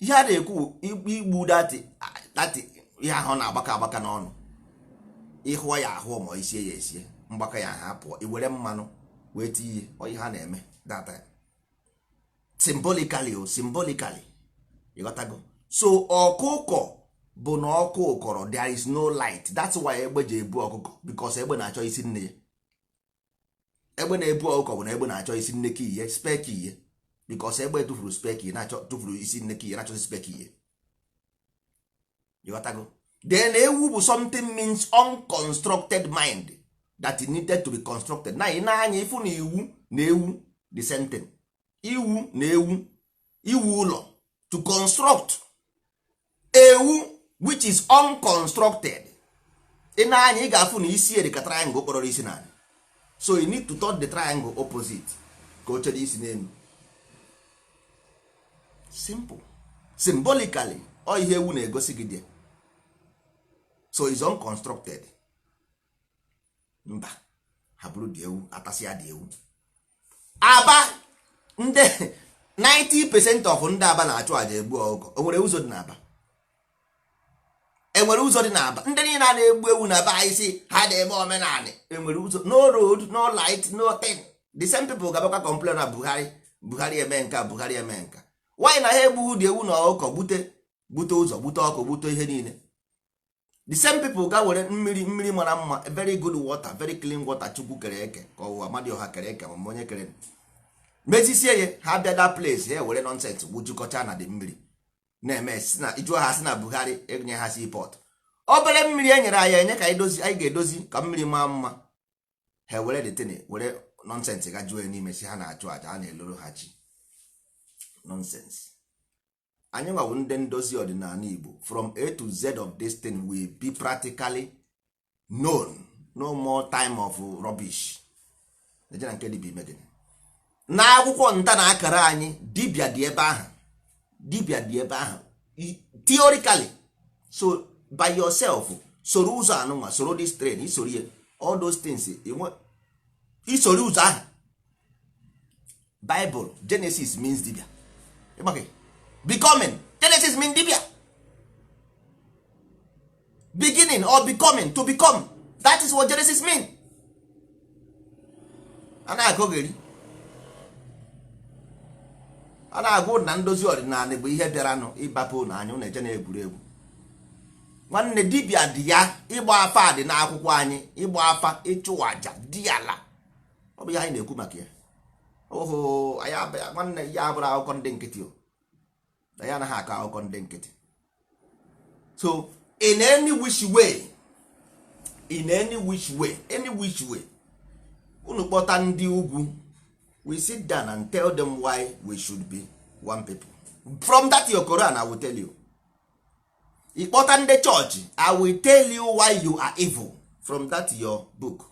Ihe a na-ekwu, igbu that ihe ahụ ọ na-agbaka agbaka n'ọnụ, ịhụọ ya ahụọ, ma isie ya esie, mgbaka ya ha pụọ, i were mmanụ wee tinye. Ọ ihe a na-eme that time symbolically o, symbolically. Ịghọtago? So ọkụkọ bụ na ọkụ ụkọrọ, there is no light. That's why egbe ji ebu ọkụkọ, because egbe na-achọ isi nne ya. Egbe na-ebu ọkụkọ bụ na egbe na-achọ isi nne ka ihe spare ka ihe, because egbe tụfuru spare key, na-achọ, tụfuru isi nne ka ihe, na-achọzi spare ka ihe. Ịghọtago? Then ewu bụ something means unconstructed mind that needed to be constructed. Na ị na-anya ifu na iwu na ewu the same thing. Iwu na ewu, iwu ụlọ, to construct ewu which is unconstructed. Ị na-anya, ị ga-afụ na isi eri ka triangle kpọrọ isi n'ala. So you need to turn the triangle opposite ka o chere isi n'elu. Simple, symbolically, ọ ihe ewu na-egosi gị dị. So is unconstructed. Mba, ha bụrụ dị ewu, atasịa dị ewu. Aba, ndị 90% of ndị Aba na-achụ àjà egbu ọkụkọ. O nwere ụzọ dị n'Aba? Enwere ụzọ dị n'Aba? Ndị niile a na-egbu ewu na be anyị si ha na-eme omenanị, enwere ụzọ? No road, no light, no thing. The same people ga-abịakwa complain na Buhari, Buhari eme nka, Buhari eme nka. Why na ha egbughị dị ewu na ọkụkọ, gbute ụzọ, gbute ọkụ, gbute ihe niile? The same people ga were mmiri, mmiri mara mma, very good water, very clean water, Chukwu kere eke ka ọwụwa Amadioha kere eke, ma onye kere mezisie ya, ha bịa that place, ha were nonsense gbujikọcha na dị mmiri na-eme si na ijuo ha, si na Buhari enye ha seaport. Obere mmiri e nyere anyị enye ka anyị dozi, anyị ga-edozi ka mmiri maa mma, ha were detin, were nonsense ga juo ya n'ime, si ha na-achụ aja, ha na-eloro ha chi. Nonsense. Anyị nwawu ndị ndozi ọdịnala Igbo. From A to Z of this thing will be practically known. No more time of rubbish. Eje na nke dibịa ime gịnị? Na akwụkwọ nta na akara anyị, dibịa dị ebe ahụ, dibịa dị ebe ahụ theoretically. So by yourself, soro ụzọ anụnwa, soro this train, isoro ya, all those things, isoro ụzọ ahụ. Bible, Genesis means dibịa. Ịgbake? Becoming. Genesis mean dibịa, beginning or becoming, to become. That is what Genesis mean. A na-akọgheri, a na-agwa na ndozi ọdịnala bụ ihe bịaranụ ịbapụ na anyị na-eje na-egwuregwu. Nwanne, dibịa dị ya, ịgba afa dị n'akwụkwọ anyị, ịgba afa, ịchụ àjà dị ala, ọ bụ ihe anyị na-ekwu maka ya. Oho anyị nwanne ya abụrụ akụkọ ndị nkịtị o. Anyị anaghị akọ akụkọ ndị nkịtị. So in any which way, in any which way, any which way unu kpọta ndị ugwu, we sit down and tell them why we should be one people. From that your Quran, I will tell you. Ịkpọta ndị chọọchị, I will tell you why you are evil from that your book.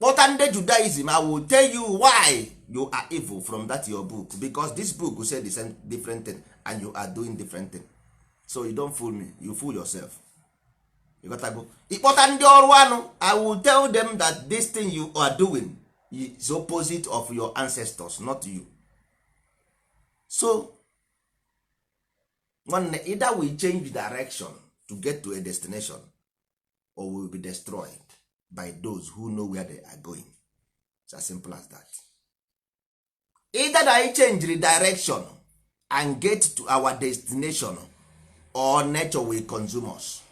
Kpọta ndị Judaism, I will tell you why you are evil from that your book, because this book say the same different thing and you are doing different thing. So you don't fool me, you fool yourself. You got to go. Ịkpọta ndị ọrụ anụ, I will tell them that this thing you are doing is opposite of your ancestors, not you. So nwanne, either we change direction to get to a destination or we will be destroyed by those who know where they are going. It's as simple as that. Either na anyị change the direction and get to our destination, or nature will consume us.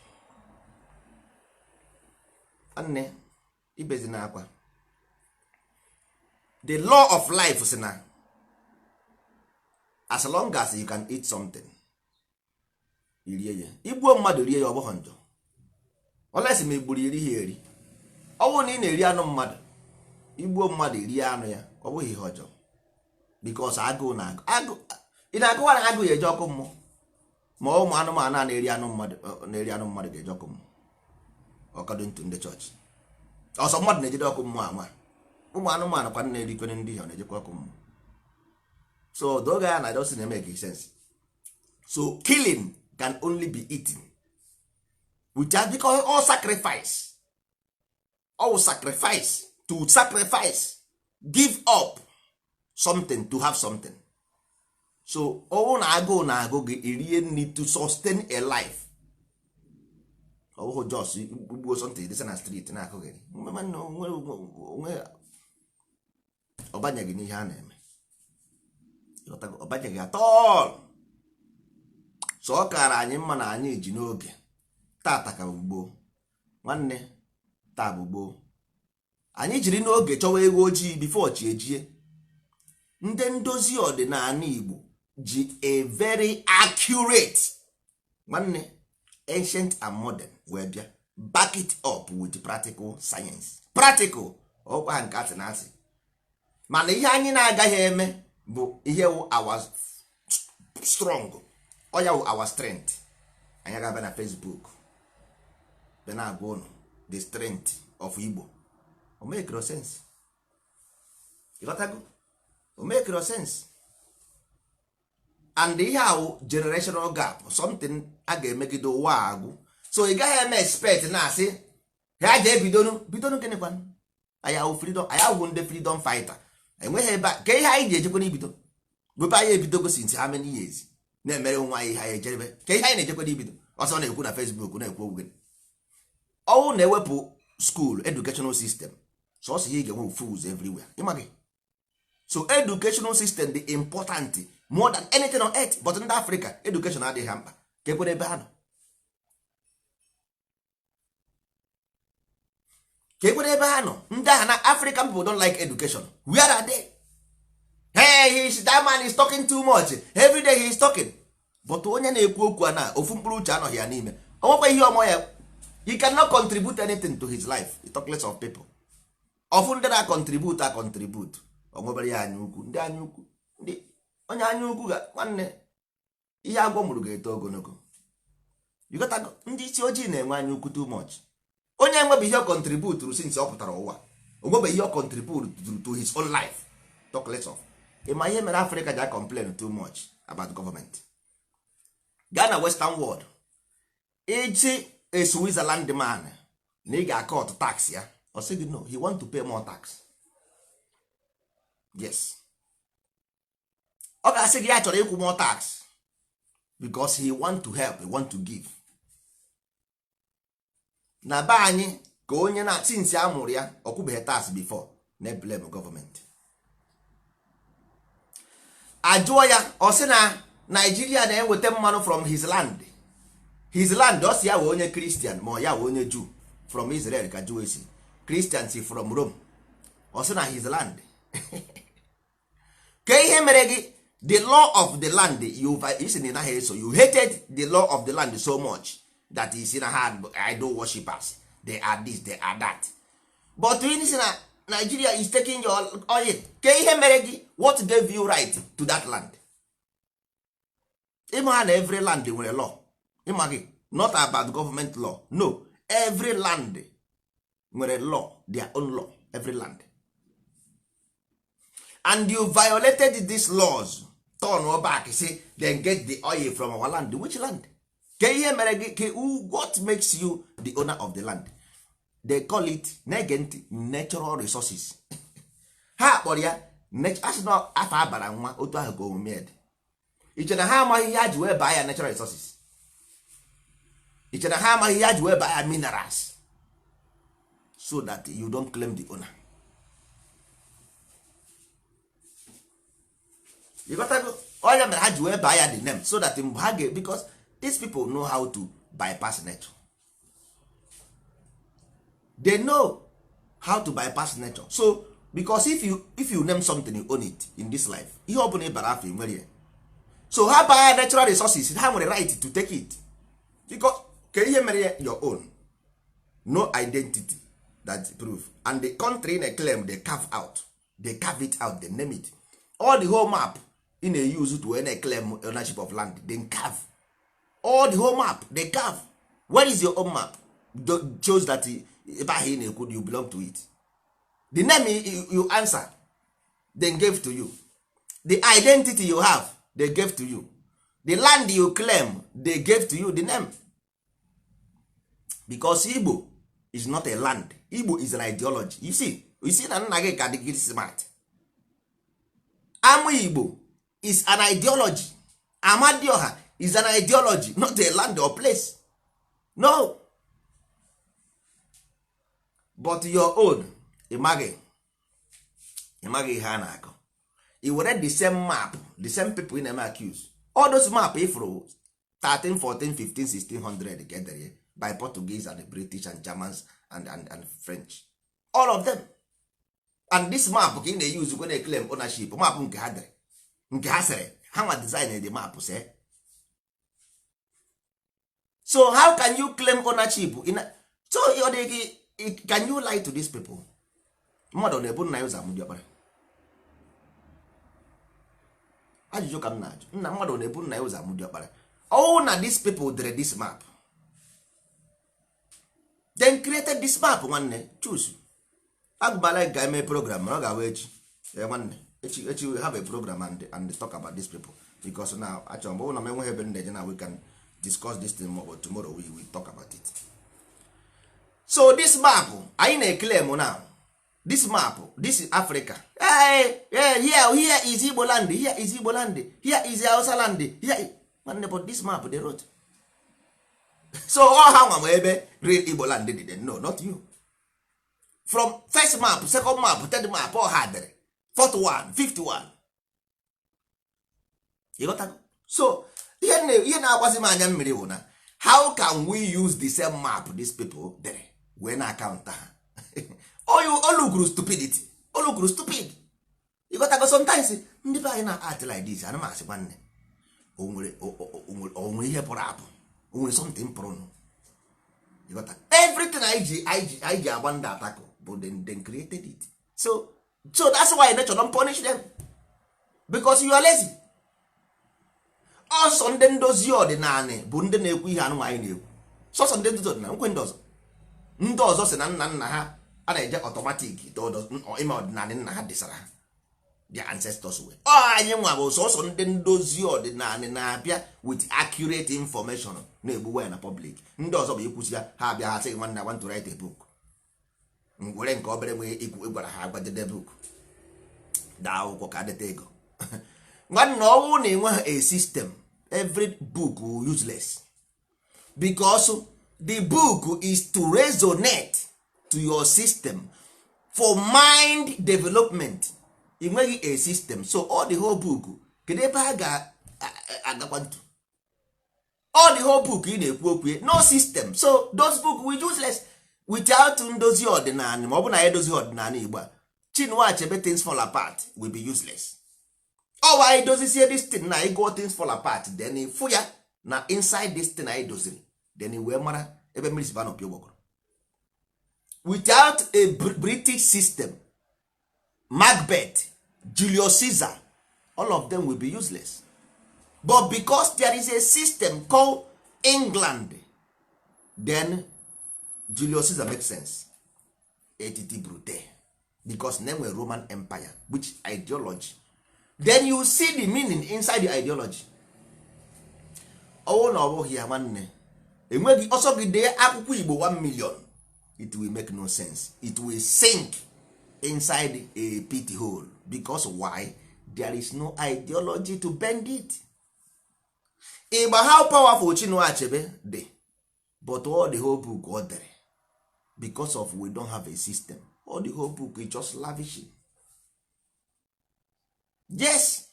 Nwanne, ibezi na akwa, the law of life si na as long as you can eat something, irie ya. Igbuo mmadụ rie ya, ọ bụghị njọ, olesi ma igburu iri ha eri. Ọ bụrụ na ị na-eri anụ mmadụ, igbuo mmadụ rie anụ ya, ọ bụghị ihe ọjọọ, because agụụ na agụ. Ị na-agụwa na agụ ya eje ọkụ mmụọ, ma ụmụ anụmanụ a na-eri anụ mmadụ, na-eri anụ mmadụ ga-eje ọkụ mmụọ. Ọkado ntụ ndị chọọchị ọsọ mmadụ na-ejide ọkụ mmụọ ama ụmụ anụmanụ kwa na-erikwere ndị ha na-ejekwa ọkụ mmụọ. So doge ya na doesn't make sense. So killing can only be eaten without, because all sacrifice, all sacrifice, to sacrifice, give up something to have something. So ọwụ na agụụ na-agụ gị, irie nri to sustain a life. Ọ bụghị just ugbuo something dịsa na street na-akụ gị onwe. Ọ banyeghị n'ihe a na-eme. Ọ banyeghị at all. So ọ kara anyị mma na anyị ji n'oge tata ka bụ gboo. Nwanne, taa bụ gboo. Anyị jiri n'oge chọwa ego ojii before chi ejie. Ndị ndozi ọdịnala Igbo ji a very accurate, nwanne, ancient and modern wee bịa back it up with practical science, practical ọkwa nke asị na asị. Mana ihe anyị na-agaghị eme bụ ihe wụ our strong, ọya wụ our strength. Anyị ga-abịa na Facebook bịa na-agwa ụnụ the strength of Igbo. O make sense? Ịghọtago? O make sense? And ihe ahụ generational gap, something a ga-emegide ụwa agwụ. So ị gaghị eme expect na-asị ha ji ebidonu bidonu. Gịnịkwanụ? Anyị ahụ freedom, anyị ahụ ndị freedom fighter. Enweghị ebe ka ihe anyị ji ejekwa n'ibido bụbe. Anyị ebidogo since how many years na-emere onwe anyị ihe anyị ejerebe. Ka ihe anyị na-ejekwa n'ibido ọsọ na-ekwu na Facebook, na-ekwu okwu gịnị? Ọnwụ na-ewepụ school educational system, sọsọ ihe ị ga-enwe fools everywhere, ịma gị. So educational system dị important more than anything on earth, but ndị Africa, education adịghị ha mkpa. Ka ekwere ebe ha nọ, ka ekwere ebe ha nọ. Ndị agha na African people don't like education. Where are they? Hey, that man is talking too much. Every day he is talking. But onye na-ekwu okwu a na ofu mkpụrụ uche anọghị ya n'ime, onwekwa ihe ọmọ ya. He cannot contribute anything to his life. He talk less of people ọfụ ndị na-contribute a contribute. O nwebere ya anya ukwu, ndị anya ukwu, ndị onye anya ukwu ga, nwanne, ihe agwọ mụrụ ga-eto ogologo. You got to. Ndị isi ojii na-enwe anya ukwu too much. Onye enwebe ihe ọ contribute since ọ pụtara ụwa, onwebe ihe ọ contribute to his own life, talk less of. Ịma ihe mere Africa ji complain too much about government? Gaa na western world, ịchị a Switzerland man na ị ga-akọt tax ya, ọ sị gị no, he want to pay more tax. Yes, ọ ga-asị gị ya chọrọ ịkwụ more tax because he want to help, he want to give. Na be anyị ka onye na since a mụrụ ya ọ kwụbeghị tax before, na blame gọọmenti. Ajụọ ya, ọ sị na Nigeria na-enweta mmanụ from his land, his land. Ọ sị ya wee onye Christian, ma ọ ya wee onye Jew from Israel, ka Jew esi Christian si from Rome. Ọ sị na his land. Ka ihe mere gị? The law of the land you isi na ị naghị eso. You hated the law of the land so much that you si na ha idol worshippers, they are this, they are that. But ị si na Nigeria is taking your oil. Ka ihe mere gị? What gave you right to that land? Ịma na every land nwere law, ịma gị? Not about government law, no. Every land nwere law, their own law, every land. And you violated these laws, turn back, say then get the oil from our land. Which land? Ka ihe mere gị? Ke what makes you the owner of the land? They call it, na-ege ntị, natural resources. Ha kpọrọ ya asị na afọ abara nwa otu ahụ ka omume dị. Iche na ha amaghị ihe ha ji wee baa ya natural resources? Iche na ha amaghị ihe ha ji wee baa ya minerals? So that you don't claim the owner. Ịghọtago? Ọnya mere ha ji wee baa ya the name, so that mgbe ha ga, because these people know how to bypass nature. They know how to bypass nature. So because if you name something, you own it in this life. Ihe ọ bụla ị bara afọ, nwere ya. So ha baa natural resources, ha nwere right to take it, because ka ihe mere ya your own, no identity that proof. And the country na claim, they carve out, they carve it out, they name it. All the whole map ị na-use to wee claim ownership of land, they carve all the whole map, they carve. Where is your own map shows that ebe ahụ ị na-ekwu you belong to it? The name you answer, they gave to you. The identity you have, they gave to you. The land you claim, they gave to you the name. Because Igbo is not a land, Igbo is an ideology. You see na nna gị ka dị gị smart. Ama Igbo is an ideology. Amadioha is an ideology, not a land or place. No, but your own, ịmaghị ihe a na-akọ. I were the same map, the same people ị na-eme accuse. All those map ifuru, 13, 14, 15, 1600 ka edere ya by Portuguese and the British and Germans and French, all of them. And this map ka ị na-use kwe na-claim ownership map nke ha dere, nke ha sịrị ha nwa design the map say. So how can you claim ownership so ọ dị gị, can you lie to these people? Mmadụ na-ebu nna ya ụzọ amụ diọkpara. Ajụjụ ka m na-ajụ nna, mmadụ na-ebu nna ya ụzọ amụ diọkpara. Ọwụ na these people dere this map, then created this map. Nwanne, choose agụbala ga-eme program, mana ọ ga-abụ echi. Eh, nwanne, echi, echi we have a program and talk about these people, because now achọrọ m ọ bụrụ na m enweghị ebe m na-eje na we can discuss this thing more, but tomorrow we will talk about it. So this map anyị na-eclaim now, this map, this is Africa. Hey, hey, here is Igbo land, here is Igbo land, here is Hausa land, here is... Nwanne, but this map they wrote, so all ha nwa ma ebe real Igbo land dị. Then no, not you. From first map, second map, third map, all ha dere, fourth one, fifth one. Ịghọtago? So ihe na-agbazi m anya mmiri bụ na how can we use the same map these people dere wee na akaụntụ ha? Olukwuru stupidity, olukwuru stupid. Ịghọtago? Sometimes ndị be anyị na act like this. Ana m asị, nwanne, o nwere ihe pụrụ apụ, o nwere something pụrụ nụ. Ịghọta? Everything anyị ji agba ndị atakụ bụ them created it. So that's why nature don't punish them, because you are lazy. Ọsọ ndị ndozi ọdịnala bụ ndị na-ekwu ihe anụ anyị na-ekwu. Sọsọ ndị ndozi ọdịnala nkwe. Ndị ọzọ si na nna nna ha a na-eje automatic ime ọdịnala nna ha desara ha, their ancestors were. Ọ anyị nwa bụ sọsọ ndị ndozi ọdịnala na-abịa with accurate information, na-egbu ya na public. Ndị ọzọ bụ ikwusi ya, ha abịa, ha sị gị, "Nwanne, I want to write a book." Were nke obere nwee ikwu ịgwara ha agbajede book daa akwụkwọ ka adịta ego. Nwanne, ọnwụ na enweghị a system, every book will useless, because the book is to resonate to your system for mind development. Ị nweghị a system, so all the whole book, kedu ebe a ga-agakwa ntu? All the whole book ị na-ekwu okwu ya, no system, so those book will useless without ndozi ọdịnala. Ma ọ bụ na ya edozi ọdịnala Igbo a, Chinua Achebe Things Fall Apart will be useless. Ọ wa anyị dozisie this thing na ịgụọ Things Fall Apart, then ịfụ ya na inside this thing anyị doziri, then i wee mara ebe mmiri si ba n'opi ụgbọgọrọ. Without a British system, Macbeth, Julius Caesar, all of them will be useless. But because there is a system called England, then Julius Caesar makes sense. Et tu, Brute. Because name were Roman Empire, which ideology, then you see the meaning inside the ideology. Ọwụ na ọ bụghị ya, nwanne, enweghị ọsọ gị dee akwụkwọ Igbo 1 million, it will make no sense. It will sink inside a pit hole. Because why? There is no ideology to bend it. Ịgba how powerful Chinua Achebe dị, but all the whole book ọ dere, because of we don't have a system, all the whole book is just lavishing. Yes.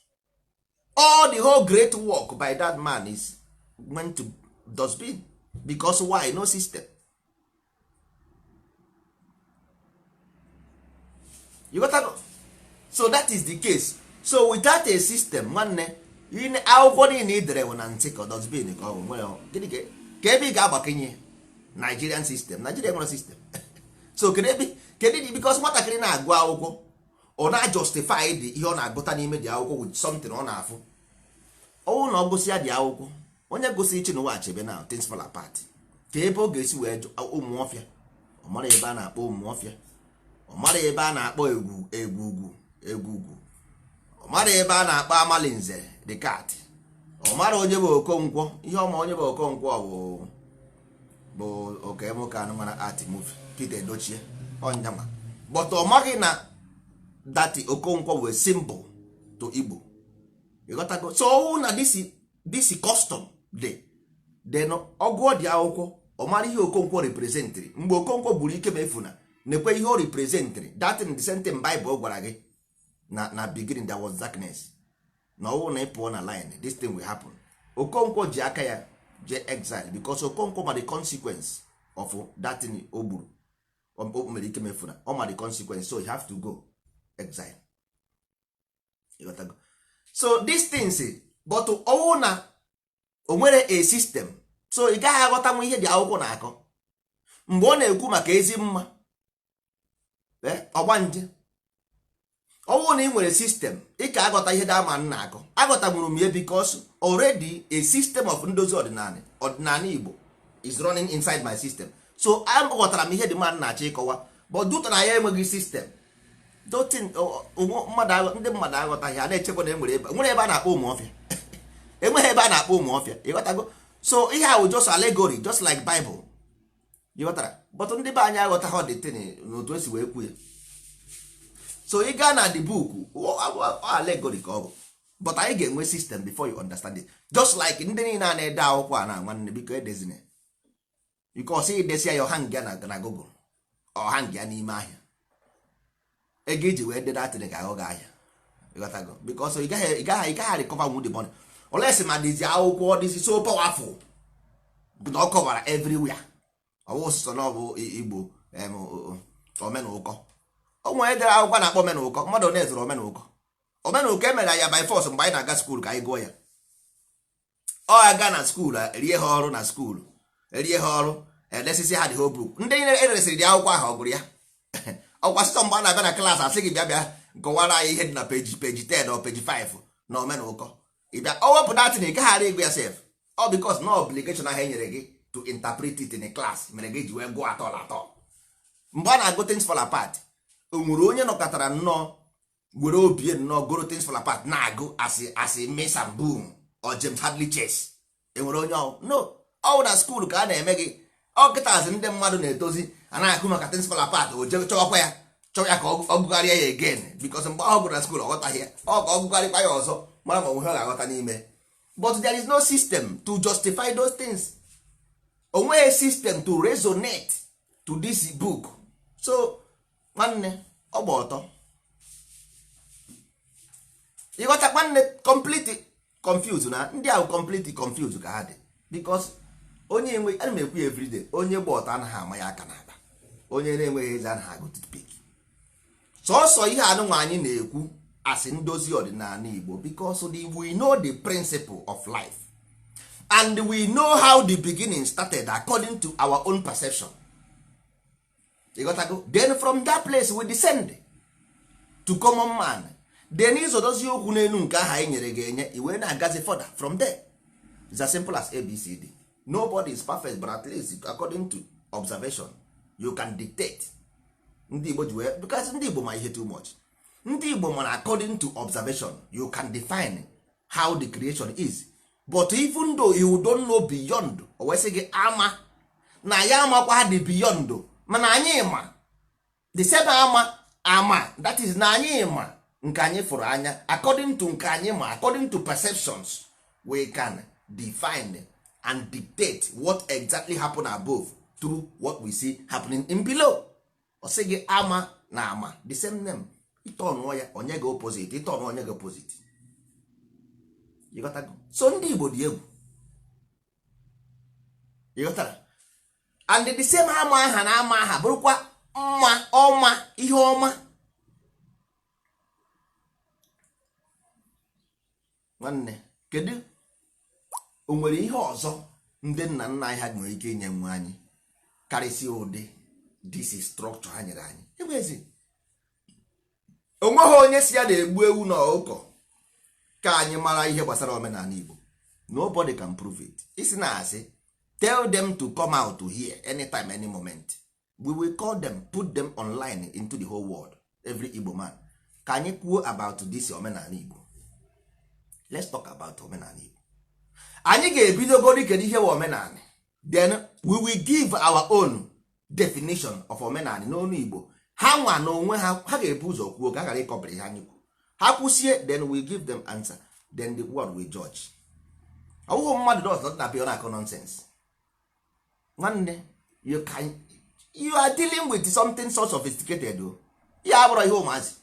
All the whole great work by that man is went to dustbin. Because why? No system. You got to go. So that is the case. So without a system, nwanne, akwụkwọ niile i dere bụ na ntị ka dustbin ka ọ bụ nwere gịnị ka ebe ị ga-agbakinye Nigerian system. Nigeria nwere system. So kedu ebe kedu, because nwatakịrị na-agụ akwụkwọ, ọ na-justify the ihe ọ na-agụta n'ime dị akwụkwọ with something ọ na-afụ. Ọnwụ na ọ gụsịa dị akwụkwọ, onye gụsị Chinua Achebe na Things Fall Apart, ka ebe ọ ga-esi wee jụ ụmụ ọfịa, ọ mara ebe a na-akpọ ụmụ ọfịa, ọ mara ebe a na-akpọ egwu egwugwu egwugwu, ọ mara ebe a na-akpọ Amalinze the cat, ọ mara onye bụ Okonkwo. Ihe ọma onye bụ Okonkwo bụ oke anụmana art movie Peter Edochie ọnyanwa, but ọ maghị na that Okonkwo wee symbol to Igbo. Ịghọtago? So ọwụ na this custom dị, then ọgụọ dị akwụkwọ, ọ mara ihe Okonkwo representịrị mgbe Okonkwo gburu ike ma efuna nekwe ihe o representịrị. That in the same thing Bible gwara gị na beginning there was darkness, na ọwụ na ị pụọ na line, this thing will happen. Okonkwo ji aka ya jee exile because Okonkwo ma the consequence of that thing o gburu, o mere ike mefuna, ọ ma the consequence, so you have to go exile. Ịghọtago? So these things, but ọwụ na o nwere a system, so ị gaghị aghọtanwu ihe dị akwụkwọ na-akọ mgbe ọ na-ekwu maka ezi mma ọgbanje. Ọwụ na ị nwere system, ị ka aghọta ihe dị ama na-akọ. Aghọtanwuru m ya because already a system of ndozi ọdịnala ọdịnala Igbo is running inside my system, so aghọtara m ihe dị mmadụ na-achọ ịkọwa. But due to na ya enweghị system, ndị mmadụ aghọtaghị. A na-echekwa na enwere ebe nwere ebe a na-akpọ ụmụ ọfịa, enweghị ebe a na-akpọ ụmụ ọfịa. Ịghọtago? So ihe ahụ just allegory, just like Bible. Ịghọtara? But ndị be anyị aghọtaghị the thing n'otu esi wee kwu ya. So ị gaa na the book, allegory ka ọ bụ, but anyị ga-enwe system before you understand it. Just like ndị niile a na-ede akwụkwọ a na nwanne, biko edezina, because idesia ya, ọha ya na Google, ọha ya n'ime ahịa, ego iji wee dede atịrị ga-aghọ gị ahịa. Ịghọtago? Because ị gaghị recover the money unless ma dịzi akwụkwọ dịzi so powerful na ọ kọwara everywhere. Ọwụ sọsọ na ọ bụ Igbo omenụkọ. O nwere dere akwụkwọ na-akpọ omenụkọ. Mmadụ one zụrụ omenụkọ? Omenụkọ emere ya by force mgbe anyị na-aga school ka anyị gụọ ya. Ọ aga na school, erie ha ọrụ na school, erie ha ọrụ, edesisi ha the whole book. Ndị niile eresịrị dị akwụkwọ ahụ, ọ gụrụ ya ọkwa sịsọ mgbe a na-abịa na class, asị gị bịa bịa kọwara anyị ihe dị na page 10 or page 5 na omenụkọ. Ịbịa ọ wepụ datin, ị gaghara ịgụ ya sef. Ọ because no obligation ahụ e nyere gị to interpret it in a class mere gị ji wee gụọ atọ atọ. Mgbe a na-agụ Things Fall Apart, o nwere onye nọkọtara nnọọ were obie nnọọ goro Things Fall Apart na-agụ asị Mason Boone or James Hadley Chase? Enwere onye ọ no ọ na school ka a na-eme gị. Ọ kịtazi ndị mmadụ na-etozi a na-akụ maka Things Fall Apart, o jee chọwakwa ya, chọwa ya ka ọ gụgharịa ya again, because mgbe ọ gụrụ na school ọ ghọtaghị ya. Ọ ka ọ gụgharịkwa ya ọzọ mara ma onwe ọ ga-aghọta n'ime. But there is no system to justify those things. Onweghị system to resonate to this book. So nwanne, ọ gba ọtọ. Ịghọta nwanne? Complete confuse na ndị ahụ, complete confuse ka ha dị, because onye enwe, ana m ekwu ya everyday, onye gba ọtọ anaghị ama ya aka n'akpa, onye na-enweghị eze anaghị agụ toothpick. Sọsọ ihe anụnwa anyị na-ekwu asị ndozi ọdịnala Igbo, because we know the principle of life and we know how the beginning started according to our own perception. You got to go. Then from that place we descend to common man. Then izodozi okwu n'elu nke ahụ anyị nyere gị enye, i wee na-agazi further from there. It's as simple as ABCD. Nobody is perfect, but at least according to observation you can dictate. Ndị Igbo ji wee, because ndị Igbo ma ihe too much. Ndị Igbo mana according to observation you can define how the creation is, but even though you don't know beyond, o wee sị gị ama na ya amakwa dị beyond, mana anyị ma the same ama ama, that is na anyị ma nke anyị fụrụ anya. According to nke anyị ma, according to perceptions, we can define and dictate what exactly happen above through what we see happening in below. Ọ sị gị ama na ama the same name, ịtọnụọ ya onye gị opposite, ịtọnụ onye gị opposite. Ịghọtago? So ndị Igbo dị egwu, ịghọtara? And the same ama aha na ama aha bụrụkwa mma ọma, ihe ọma. Nwanne, kedu o nwere ihe ọzọ ndị nna nna anyị ha nwere ike inye nwe anyị karịsịa ụdị this structure ha nyere anyị? Enwezi onweghị onye si ya na-egbu ewu na ọkụkọ ka anyị mara ihe gbasara omenala Igbo. Nobody can prove it. Isi na asị, tell them to come out to here anytime, any moment. We will call them, put them online into the whole world. Every Igbo man, ka anyị kwuo about this omenala Igbo. Let's talk about omenala Igbo. Anyị ga-ebidogori kedu ihe bụ omenala, then we will give our own definition of omenala n'onu Igbo. Ha nwa na onwe ha, ha ga-ebu ụzọ kwuo ka ha ghara ịkọpịrị ihe anyị kwuru. Ha kwụsie, then we give them answer, then the world will judge. Ọwụghị mmadụ does na pịọ na-akọ nonsense. Nwanne, you are dealing with something so sophisticated o. Ya abụrụ ihe ụmụazị.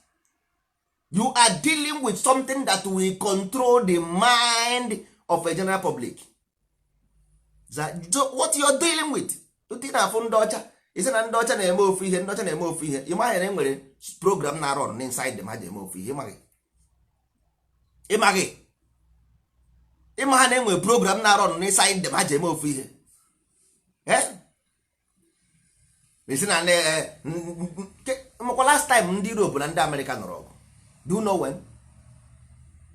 You are dealing with something that will control the mind of a general public. So what you are dealing with, ụtị na-afụ ndị ọcha, isi na ndị ọcha na-eme ofu ihe, ndị ọcha na-eme ofu ihe. Ị maghị na e nwere program na run inside them ha ji eme ofu ihe? Ịmaghị? Ịmaghị? Ịma ha na enwere program na run inside them ha ji eme ofu ihe? Isi na makwa last time ndị Europe na ndị America nọrọ ọgụ, do you know when?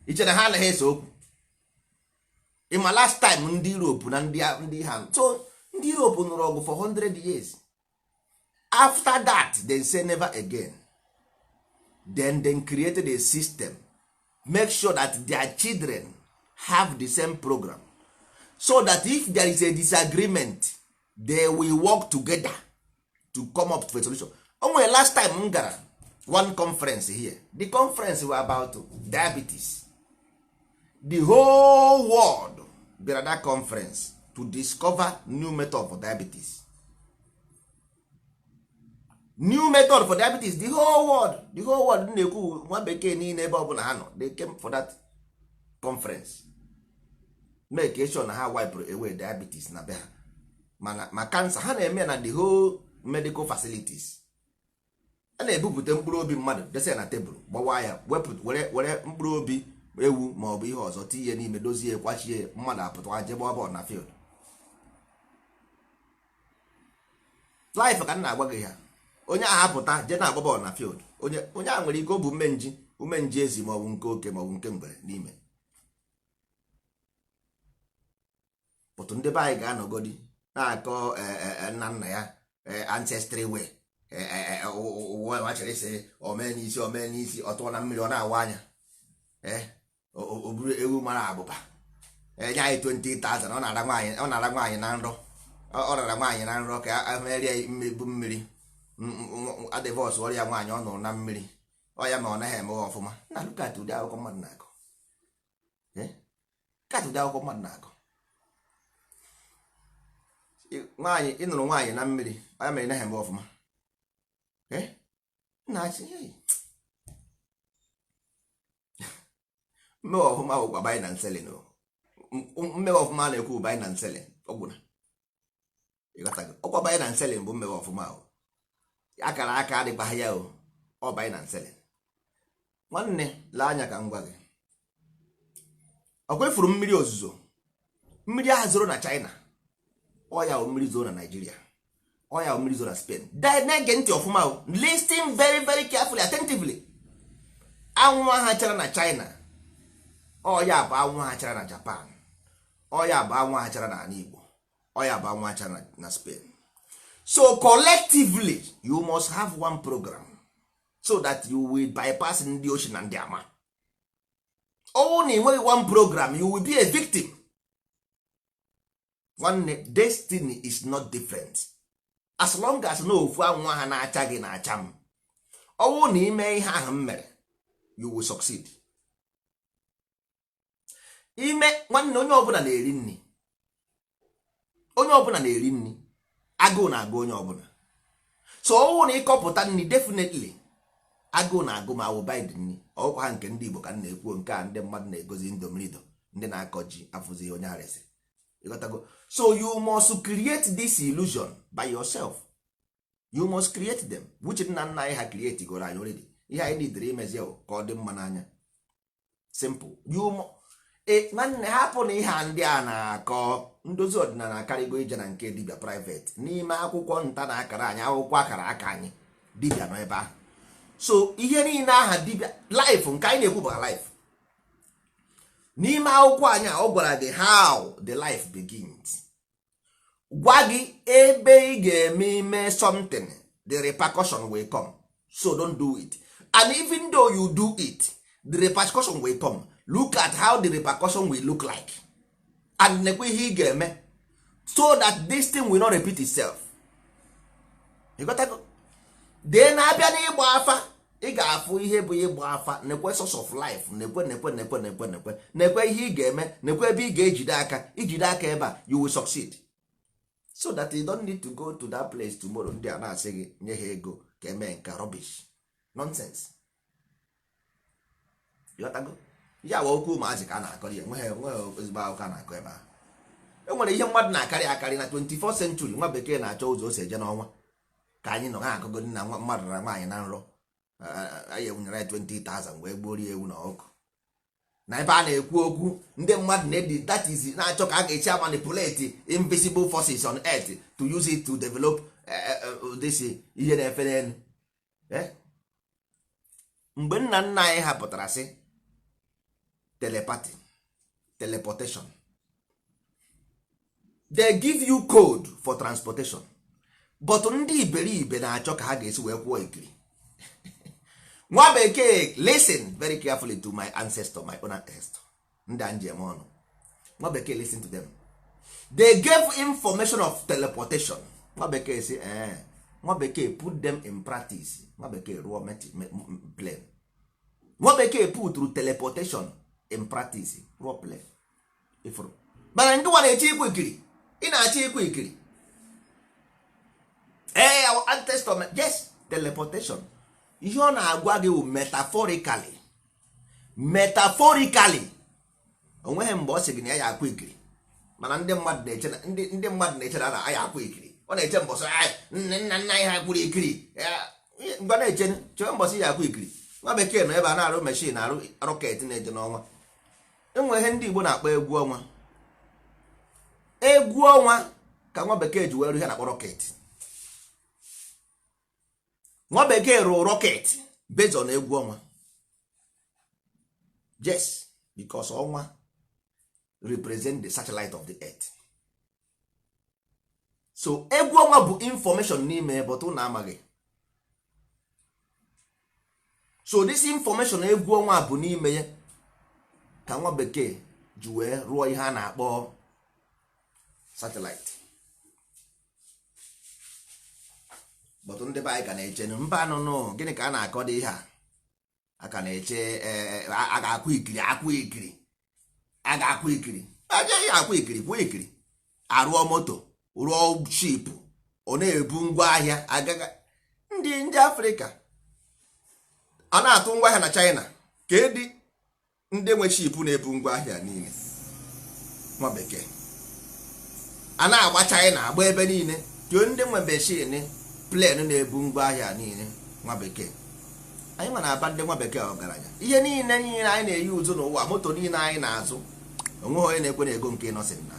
Iche na ha anaghị ese okwu. Ịma last time ndị Europe na ndị ha, so ndị Europe nụrụ ọgụ for 100 years. After that they say never again. Then they created a system, make sure that their children have the same program, so that if there is a disagreement, they will work together to come up to a solution. O nwere last time m gara one conference here. The conference were about diabetes. The whole world bịara that conference to discover new method for diabetes, new method for diabetes. The whole world, the whole world na-ekwu nwa bekee niile, ebe ọbụla ha nọ, they came for that conference, make sure na ha wipe away diabetes na be ha. Mana ma cancer ha na-eme na the whole medical facilities, a na-ebupụta mkpụrụ obi mmadụ desa ya na tebụl, gbawa ya, wepụ, were mkpụrụ obi ewu ma ọ bụ ihe ọzọ tinye n'ime, dozie, kwachie, mmadụ apụta jee gbaa bọọlụ na field. Life ka m na-agwa gị ha. Onye ahụ apụta jee na-agba bọọlụ na field, onye ahụ nwere ike ọ bụ umenji, umenji ezi ma ọ bụ nke oke ma ọ bụ nke ngwere n'ime. Pụtụ ndị be anyị ga-anọgodi na-akọ nna nna ya, ancestry way, ụwa nwa chere isi omee n'isi, omee n'isi, ọ tụọ na mmiri, ọ na-awa anya, o buru ewu mara abụba, enye anyị 20,000. Ọ na-ara nwaanyị, ọ na-ara nwaanyị na nrọ, ọ rara nwaanyị na nrọ ka a merie mmegbu mmiri adịvọs ọrịa nwaanyị ọ nụrụ na mmiri ọ ya ma ọ naghị eme ọfụma. Na look at ụdị akụkọ mmadụ na-akọ. Kat ụdị akụkọ mmadụ na-akọ. Nwaanyị ị nụrụ nwaanyị na mmiri ọ ya mere ị naghị eme ọfụma. Nna-achị mmewe ọfụma bụkwa buying and selling o. Mmewe ọfụma na-ekwu buying and selling, ọgwụna ọkwa buying and selling bụ mmewe ọfụma o. Akara aka adịkwa ya o, ọ buying and selling. Nwanne, lee anya ka m gwa gị, ọ kwefuru mmiri ozuzo, mmiri ahụ zoro na China, ọ ya o mmiri zoro na Nigeria, ọ ya o mmiri zoro na Spain. Na-ege ntị ọfụma o, listen very very carefully, attentively. Anwụ ahụ chara na China, ọ ya bụ anwụ ahụ chara na Japan, ọ ya bụ anwụ ahụ chara na ala Igbo, ọ ya bụ anwụ ahụ chara na Spain. So collectively you must have one program so that you will bypass ndị ochi na ndị ama. Ọnwụ na enweghị one program, you will be a victim. Nwanne, destiny is not different. As long as na ofu anwụ ahụ na-acha gị na-acha m, ọnwụ na ime ihe ahụ m mere, you will succeed. Ime nwanne, onye ọbụla na-eri nri, onye ọbụla na-eri nri, agụụ na-agụ onye ọbụla. So ọnwụ na ịkọpụta nri, definitely agụụ na-agụ ma awụbaid nri. Ọkwa ha nke ndị Igbo ka m na-ekwu, nke a ndị mmadụ na-egozi indomirido Ndị na-akọ ji afụzi ihe onye ha resịrị. Ịghọtago? So you must create this illusion by yourself. You must create them, which nna nna anyị ha create goro anyị already. Ihe anyị nidere imezi bụ ka ọ dị mma n'anya. Simple. Nwanne, hapụ na ihe a ndị a na-akọ. Ndozi ọdịnala akarịgo ije na nke dibia private. N'ime akwụkwọ nta na akara anyị, akwụkwọ akara aka anyị, dibia nọ ebe ahụ. So ihe niile aha dibia life nke anyị na-ekwu bụ life n'ime akwụkwọ anyị a, ọ gwara gị how the life begins, gwa gị ebe ị ga-eme ime something, the repercussion will come, so don't do it. And even though you do it, the repercussion will come. Look at how the repercussion will look like and nekwe ihe ị ga-eme so that this thing will not repeat itself. You got to dee na-abịa n'ịgba afa, ị ga-afụ ihe bụ ịgba afa. Nekwe source of life, nekwe, nekwe, nekwe, nekwe, nekwe, nekwe ihe ị ga-eme, nekwe ebe ị ga-ejide aka. Ijide aka ebe a, you will succeed, so that you don't need to go to that place tomorrow. Ndị a na-asị gị nye ha ego ka eme nka, rubbish, nonsense. Ịghọtago? Ya wa okwu ụmụazị ka a na-akọrọ ya. Enweghị ezigbo akụkọ a na-akọ ebe ahụ. E nwere ihe mmadụ na-akarị akarị na 24th century. Nwa bekee na-achọ ụzọ o si eje n'ọnwa, ka anyị nọ na-akụgo na nwa mmadụ na nwaanyị na nrọ anyị ewunyere ya 20,000 wee gbuorie ewu na ọkụ. Na ebe a na-ekwu okwu, ndị mmadụ na-edi, that is, na-achọ ka a ga-esi manipulate invisible forces on earth to use it to develop this ihe na-efe n'elu. Eh? Mgbe nna nna anyị ha pụtara sị telepathy, teleportation, they give you code for transportation, but ndị iberibe na-achọ ka ha ga-esi wee kwụọ ikiri. Nwa bekee, listen very carefully to my ancestor, my own ancestor, ndị a njem ọnụ. Nwa bekee, listen to them. They gave information of teleportation. Nwa bekee si eh, nwa bekee put them in practice. Nwa bekee rụọ plane. Nwa bekee put through teleportation in practice, rụọ plane. Ifuru mana ndị nwa na-eche ikwu ikiri, ị na-achọ ikwu ikiri. Ee, our ancestor, yes, teleportation, ihe ọ na-agwa gị wụ metaphorically. Metaphorically, onweghị mgbe ọ sị gị na ya ya akwa ikiri. Mana ndị mmadụ na-eche na ndị mmadụ na-eche na ya akwa ikiri. Ọ na-eche mbọsị nne nna nna anyị ha kwuru ikiri. Ngwa, na-eche, chee mbọsị ya akwa ikiri. Nwa bekee nọ ebe a na-arụ machine, arụ rocket na-eje n'ọnwa. Enwe ihe ndị Igbo na-akpọ egwu ọnwa. Egwu ọnwa ka nwa bekee ji wee rụ ihe na-akpọ rocket. Nwa bekee rụrụ rocket based on egwu ọnwa. Yes, because ọnwa represent the satellite of the earth. So egwu ọnwa bụ information n'ime, but unu amaghị. So this information egwu ọnwa bụ n'ime ya ka nwa bekee ji wee rụọ ihe a na-akpọ satellite. But ndị be anyị ka na-eche mba nụnụ, gịnị ka a na-akọ dị ihe a? A ka na-eche a ga-akwụ ikiri, akwụ ikiri, a ga-akwụ ikiri, agaghị akwụ ikiri, kwụ ikiri, arụọ moto, rụọ ship, ọ na-ebu ngwa ahịa agaga. Ndị Afrịka a na-atụ ngwa ahịa na China ka edi. Ndị nwe ship na-ebu ngwa ahịa niile, nwa bekee. A na-agba China agba ebe niile tụọ. Ndị nwe machine, plane na-ebu ngwa ahịa niile, nwa bekee. Anyị ma na-aba ndị nwa bekee ọgaranya. Ihe niile niile anyị na-eyi ụzụ n'ụwa, moto niile anyị na-azụ, onweghị onye na-ekwe na ego nke nọsịn na.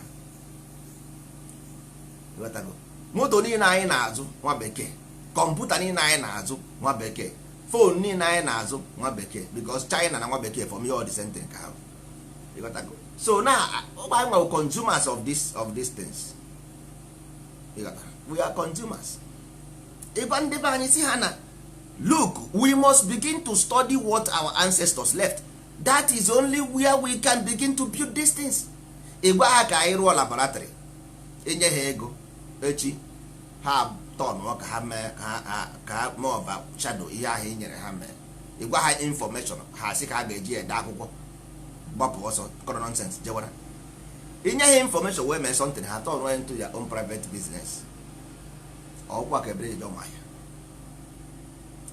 Ịghọtago? Moto niile anyị na-azụ, nwa bekee. Kọmputa niile anyị na-azụ, nwa bekee. Phone niile anyị na-azụ, nwa bekee. Because China na nwa bekee, for me, all the same thing ka ha bụ. Ịghọtago? So na ụgbọ anyị nwe consumers of these things. Ịghọtara? We are consumers. Ịgwa ndị be anyị si ha na, look, we must begin to study what our ancestors left. That is only where we can begin to build these things. Ịgwa ha ka anyị rụọ laboratory, enye ha ego, echi ha tọnụọ ka ha mee ka ha mee ọba shadow ihe ahụ i nyere ha mee. Ịgwa ha information, ha sị ka ha ga-eji ede akwụkwọ, gbapụ ọsọ, kọrọ nonsense, jewara. Inye ha information wee mee something, ha turn into their own private business. Ọgwụkwa ka ebere eje ọmahịa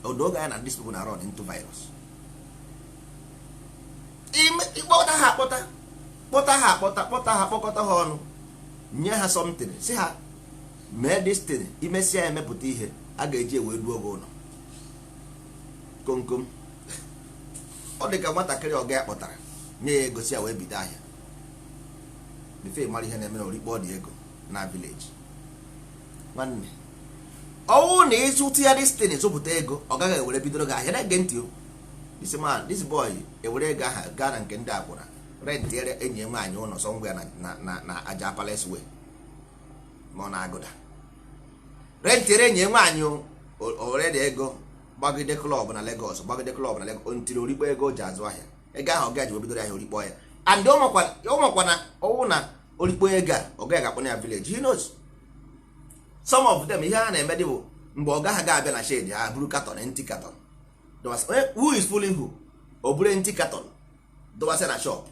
odoge anya na these people na run into virus. Ịkpọta ha akpọta. Kpọta ha, akpọta, kpọta ha, kpọkọta ha ọnụ, nye ha something, si ha mee this thing. Imesịa ya, emepụta ihe a ga-eji wee duo gị ụlọ komkom. Ọ dị ka nwatakịrị ọga ya kpọtara, nye ya ego, si ya wee bido ahịa. Before mara ihe na-eme na orikpo dị ego na village. Nwanne, ọwụ na ịzụta ya this thing, zụpụta ego, ọ gaghị ewere bidoro gị ahịa. Na-ege ntị o. This man, this boy, ewere ego aha gaa na nke ndị akwụna, rent ere enyi ya nwaanyị ụlọ somewhere na Aja Palace Way, ma ọ na-agụda rent ere enyi ya nwaanyị. O were dị ego gbagide club na Lagos, gbagide club na Lagos, ntiri orikpo ego o ji azụ ahịa. Ego ahụ ọ gaji bidoro ahịa, orikpo ya. And ọ makwa na ọwụ na orikpo ego a, ọ gaghị akpọ ya village. He knows. Some of them, ihe ha na-eme dị bụ mgbe ọ gaghị abịa na shed ha, buru carton, empty carton. Who is fooling who? O buru empty carton dọwasị na shop,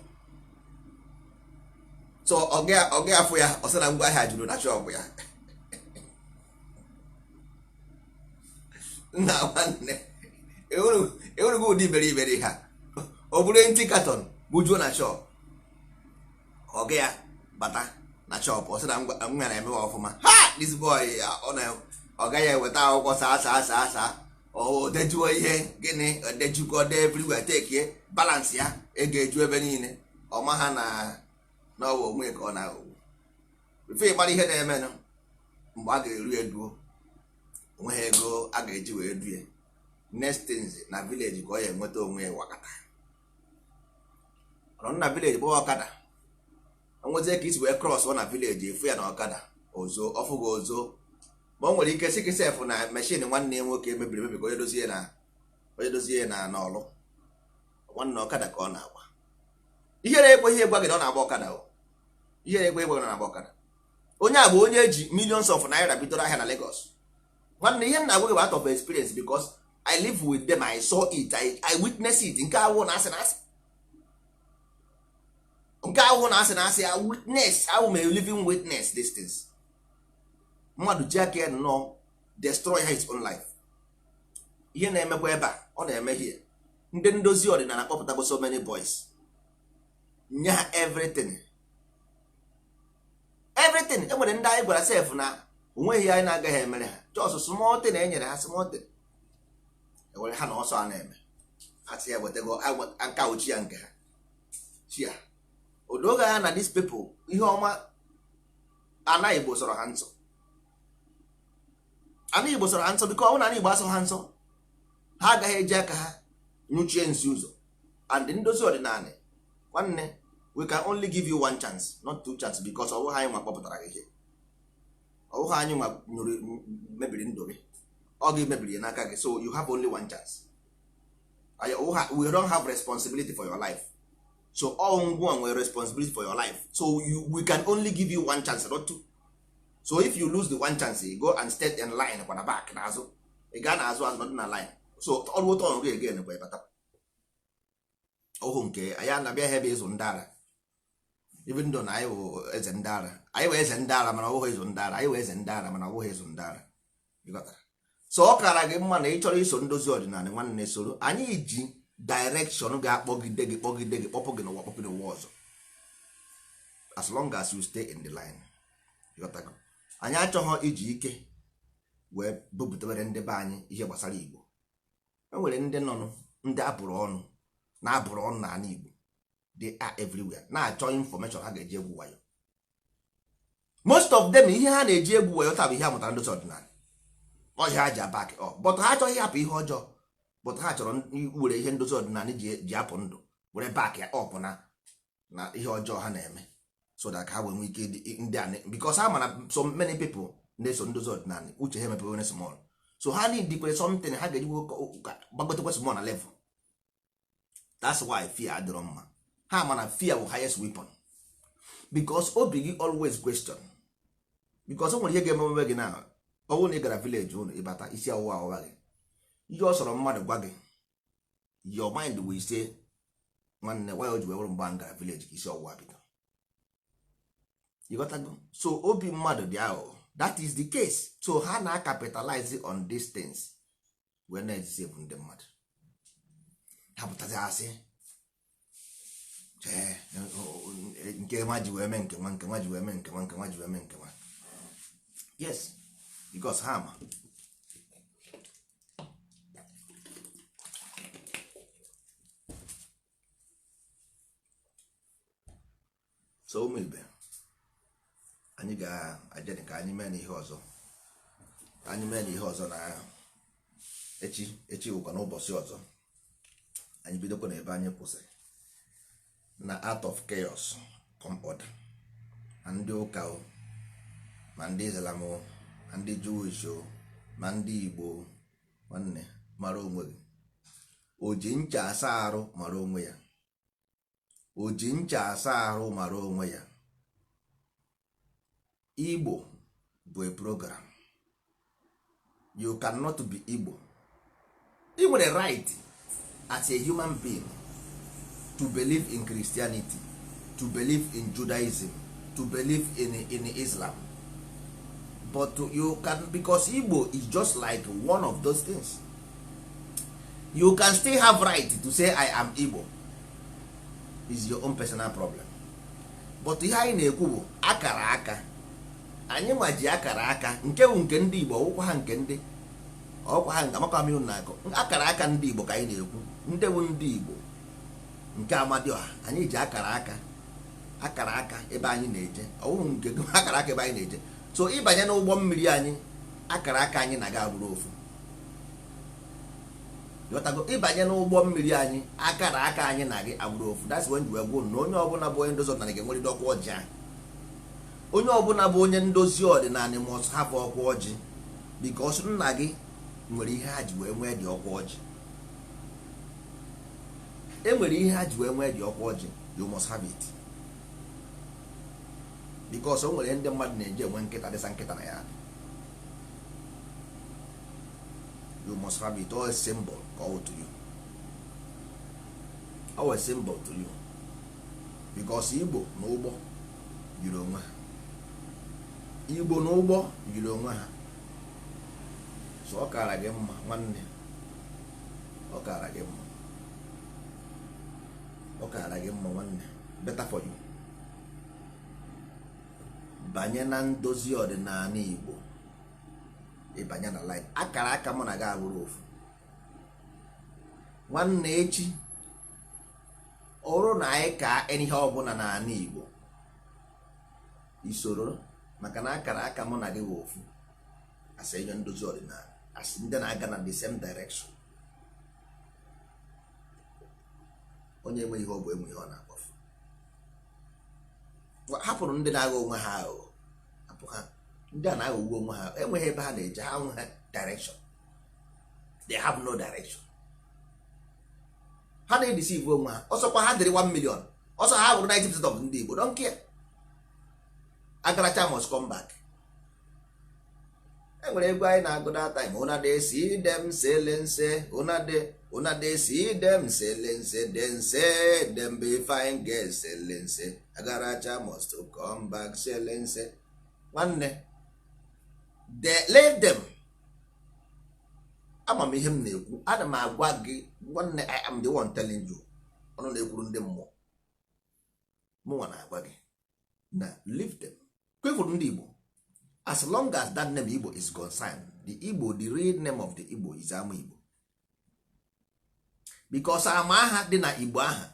so ọ ga afụ ya, ọ sị na ngwa ahịa juru na shop ya. Nna, nwanne, enwerughị ụdị iberibe ha. O buru empty carton bujuo na shop, ọ ga ya bata na shop, ọ sị na ngwa ya na-emewe ọfụma. Ha, this boy, ọ na ọ gaghị eweta akwụkwọ, saa saa saa saa, o dejuo ihe gịnị, dejukọ de everywhere, tekie balance ya, ego eju ebe niile. Ọma ha na n'ọwa onwe ka ọ na-aghọgbu. Ife ịgbara ihe na-emenụ mgbe a ga-eru eduo onweghị ego a ga-eji wee due. Next things, na village ka ọ ya enweta onwe ya wakata ọnọ na village gbawa ọkada. Onwezie ka isi wee cross ọ na village, efu ya na ọkada ozo ọfụgo ozo. Ma o nwere ike sị sef na machine nwanne ya nwoke mebiri emebi ka onye dozie na onye dozie na n'ọlụ. Nwanne, ọkada ka ọ na-agba. Ihere ekweghị ịgwa gị na ọ na-agba ọkada o. Ihere ekweghị ịgwa gị na ọ na-agba ọkada. Onye a bụ onye eji millions of naira bidoro ahịa na Lagos. Nwanne, ihe m na-agwa gị bụ out of experience, because I live with them. I saw it. I witness it. Nke awụ na asị na asị, nke awụ na asị na asị, I witness. Awụ m a living witness these things. Mmadụ ji aka ya nnọọ destroy his own life. Ihe na-emekwa ebe a, ọ na-eme here. Ndị ndozi ọdịnala kpọpụtago so many boys, nye ha everything, everything. E nwere ndị anyị gwara sef na onweghị anyị na-agaghị emere ha, just small thing e nyere ha, small thing ewere ha na ọsọ a na-eme asị ya wetago nka uchi ya nke ha chi ya odoga ya na these people. Ihe ọma ana Igbo sọrọ ha nsọ, ana Igbo sọrọ ha nsọ, biko ọ bụrụ na ana Igbo asọ ha nsọ, ha agaghị eji aka ha nyụchie nsi ụzọ. And ndozi ọdịnala, nwanne, we can only give you one chance, not two chance, because ọ bụghị anyị nwa kpọpụtara gị ihe, ọ bụghị anyị nwa nyụrụ mebiri ndụ gị, ọ gị mebiri ya n'aka gị. So you have only one chance. We don't have responsibility for your life, so all ngwa nwere responsibility for your life. So we can only give you one chance, not two. So if you lose the one chance, you go and stay in line kwa na back n'azụ. Ị gaa n'azụ azụ, nọdụ na line. So ọrụ ụtọ ọrụ gị again kwa ịbata ohu nke anyị anabịa ebe ịzụ ndị ara. Even though na anyị bụ eze ndị ara, anyị bụ eze ndị ara, mana ọ bụghị ịzụ ndị ara. Anyị bụ eze ndị ara, mana ọ bụghị ịzụ ndị ara. Ịghọtara? So ọ kara gị mma na ị chọrọ iso ndozi ọdịnala, nwanne, soro anyị ji direction ga-akpọgide gị, kpọgide gị, kpọpụ gị n'ụwa, kpọpụ gị n'ụwa ọzọ, as long as you stay in the line. Ịghọtago? Anyị achọghị iji ike wee bupụtabere ndị be anyị ihe gbasara Igbo. E nwere ndị nọ, ndị abụrụ ọnụ na-abụrụ ọnụ n'ala Igbo. They are everywhere na-achọ information ha ga-eji egwu wayo. Most of them, ihe ha na-eji egwu wayo taa bụ ihe ha mụtara ndozi ọdịnala. Ọhịa ha ji abak ọ, but ha achọghị ịhapụ ihe ọjọọ, but ha chọrọ were ihe ndozi ọdịnala ji apụ ndụ were back ya up na ihe ọjọọ ha na-eme, so that ka ha wee nwee ike ndị a, because ha ma na so many people na-eso ndozi ọdịnala, uche ha emepewere small, so ha need kwere something ha ga-eji gbagotekwa small na level. That's why fear adịrọ mma. Ha ma na fear bụ highest weapon, because obi gị always question, because o nwere ihe ga-ememe gị na ọ bụrụ na ị gara village ụnụ, ịbata, isi ọwụwa ọwụwa gị. Ihe ọ sọrọ mmadụ gwa gị, your mind will say, "Nwanne, why o ji wee bụrụ mgbe m gara village ka isi ọwụwa bido?" Ịghọtago? So obi mmadụ dị aghụghọ. That is the case. So ha na capitalize on these things wee na-ejisebụ ndị mmadụ. Ha pụtazi asị Chee, nke nwa ji wee mee nke nwa, nke nwa ji wee mee nke nwa, nke nwa ji wee mee nke nwa. Yes, because ha ma. So ụmụ ibe anyị ga-aje ka anyị mee n'ihe ọzọ, ka anyị mee n'ihe ọzọ na echi. Echi bụkwa n'ụbọchị ọzọ, anyị bidokwa n'ebe anyị kwụsịrị na out of chaos come order. Ma ndị ụka o, ma ndị Islam o, ma ndị Jewish o, ma ndị Igbo o, nwanne, mara onwe gị. O ji ncha asa arụ, mara onwe ya. O ji ncha asa arụ, mara onwe ya. Igbo bụ a program. You cannot be Igbo. Ị nwere right as a human being to believe in Christianity, to believe in Judaism, to believe in Islam, but you can, because Igbo is just like one of those things. You can still have right to say, "I am Igbo." Is your own personal problem, but ihe anyị na-ekwu bụ akara aka anyị nwa ji akara aka nke bụ nke ndị Igbo. Ọwụkwa ha nke ndị ọkwa ha nke amakwa m na-akọ akara aka ndị Igbo ka anyị na-ekwu. Ndị bụ ndị Igbo nke Amadioha, anyị ji akara aka, akara aka ebe anyị na-eje. Ọwụhụ nke akara aka ebe anyị na-eje. So ịbanye n'ụgbọ mmiri anyị, akara aka anyị na-aga bụrụ ofu. Ghọtago? Ịbanye n'ụgbọ mmiri anyị, akara aka anyị na gị abụrụ ofu. That's when you wee gwụ na onye ọbụla bụ onye ndozi ọdịnala ga-enwerịrị ọkwa ọjị ahụ. Onye ọbụla bụ onye ndozi ọdịnala must have ọkwa ọjị, because nna gị nwere ihe ha ji wee nwee dị ọkwa ọjị. E nwere ihe ha ji wee nwee dị ọkwa ọjị. You must have it, because o nwere ndị mmadụ na-eji enwe nkịta dịsa nkịta na ya. You must have it. All symbol ka ọ to you, all symbol to you, because Igbo na ụgbọ yiri onwe ha. Igbo na ụgbọ yiri onwe ha. So ọ kara gị mma, nwanne, ọ kara gị mma, ọ kara gị mma, nwanne. Better for you, banye na ndozi ọdịnala Igbo. Ịbanye na line akara aka mụ na gị abụrụ ofu, nwanne. Echi ọrụ na anyị ka ihe ọbụla n'ala Igbo isoro, maka na akara aka mụ na gị bụ ofu asị enye ndozi ọdịnala, asị ndị na-aga na the same direction. Onye enwe ihe ọ bụ, enwe ihe ọ na-akpọfu. Hapụrụ ndị na-aghọ onwe ha aghụghọ, hapụ ha. Ndị a na-aghọgbu onwe ha, enweghị ebe ha na-eje. Ha nwe ha direction? They have no direction. Ha na-edeceive onwe ha. Ọsọkwa ha dịrị 1 million, ọsọ ha bụrụ 90% of ndị Igbo, don't care. Agaracha must come back. E nwere egwu anyị na-agụ that time: "Una dey see them selense, una dey, una dey see them selense, dem say dem be fine girls, selense. Agaracha must come back, selense." Nwanne, let them. Ama m ihe m na-ekwu. Ana m agwa gị, nwanne, I am the one telling you. Ọnụ na-ekwuru ndị mmụọ mụnwa na-agwa gị na leave them. Kwefuru ndị Igbo, as long as that name Igbo is concerned, the Igbo, the real name of the Igbo is Ama Igbo, because ama aha dị na Igbo aha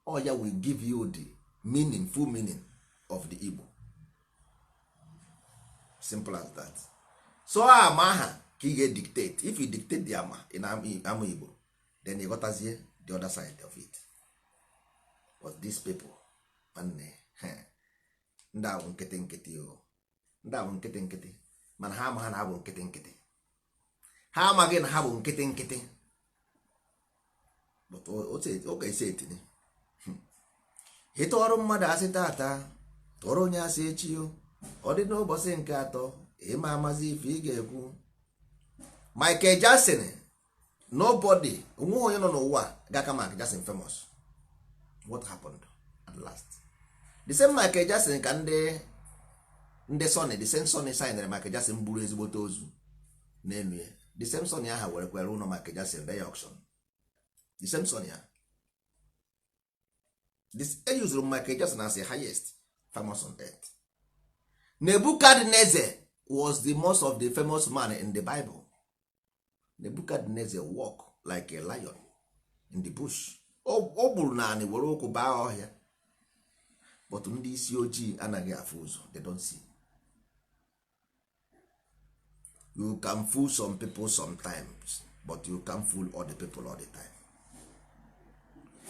ọ ya will give you the meaning, full meaning of the Igbo. Simple as that. So ama aha ka ị ga-dictate. If you dictate the ama in Ama Igbo, then you ghọtazie the other side of it. But these people, nwanne, ndị ahụ nkịtị nkịtị o, ndị ahụ nkịtị nkịtị, mana ha ama ha na abụ nkịtị nkịtị. Ha amaghị na ha bụ nkịtị nkịtị. But o ga-esi etinye ịtụọrụ mmadụ asị tata, tụọrọ onye asị echi, o ọ dị n'ụbọchị nke atọ, ịma amazi ife ị ga-ekwu. Michael Jackson, nobody, onweghị onye nọ n'ụwa ga-aka Michael Jackson famous. What happened at last? The same Michael Jackson ka ndị Sony, the same Sony signere Michael Jackson, buru ezigbote ozu n'elu ya. The same Sony aha were kwere ụlọ Michael Jackson ree ya auction. The same Sony ya. This eyuzuru Michael Jackson as the highest famous on earth. Nebuchadnezzar was the most of the famous man in the Bible. Nebuchadnezzar walk like a lion in the bush. O gburu naanị were ụkwụ baa ọhịa, but ndị isi ojii anaghị afụ ụzọ. They don't see. You can fool some people sometimes, but you can fool all the people all the time.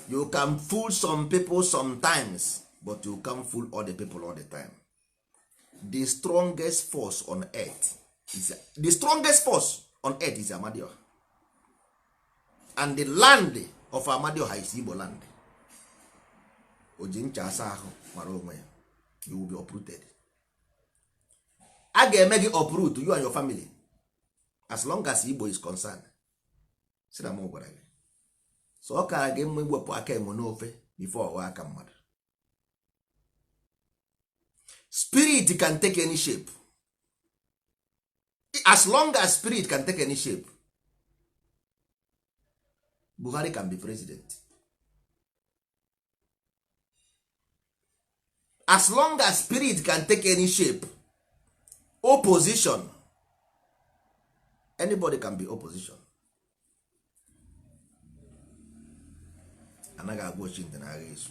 You can fool some people sometimes, but you can fool all the people all the time. The strongest force on earth is the strongest force on earth is Amadioha, and the land of Amadioha is Igbo land. O ji ncha asa ahụ mara onwe ya. You will be uprooted. A ga-eme gị uproot, you and your family, as long as Igbo is concerned. Si na m gwara gị, so ọ kara gị mma iwepụ aka enwe n'ofe before ọwa aka mmadụ. Spirit can take any shape. As long as spirit can take any shape, Buhari can be president. As long as spirit can take any shape, opposition, anybody can be opposition. Anaghị agwa ochinte na agha ezu.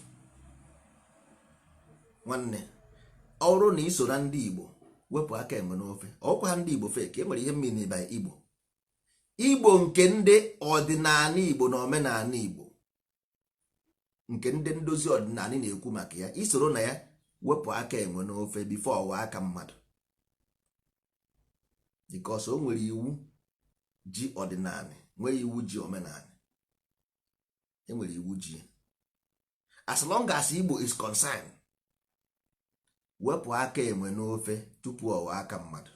Nwanne, ọ bụrụ na ị so na ndị Igbo, wepụ aka enwe n'ofe. Ọkwa ha ndị Igbo fake. E nwere ihe mmiri by Igbo. Igbo nke ndị ọdịnala Igbo na omenala Igbo, nke ndị ndozi ọdịnala na-ekwu maka ya, isoro na ya, wepụ aka enwe n'ofe before ọwa aka mmadụ, because o nwere iwu ji ọdịnala, nwee iwu ji omenala, enwere iwu ji. As long as Igbo is concerned, wepụ aka enwe n'ofe tupu ọwa aka mmadụ.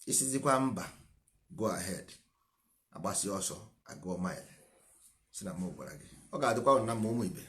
Isizikwa mba, go ahead, agbasi ọsọ agụọ mile. Si na m gwara gị, ọ ga-adịkwa na mma, ụmụ ibe.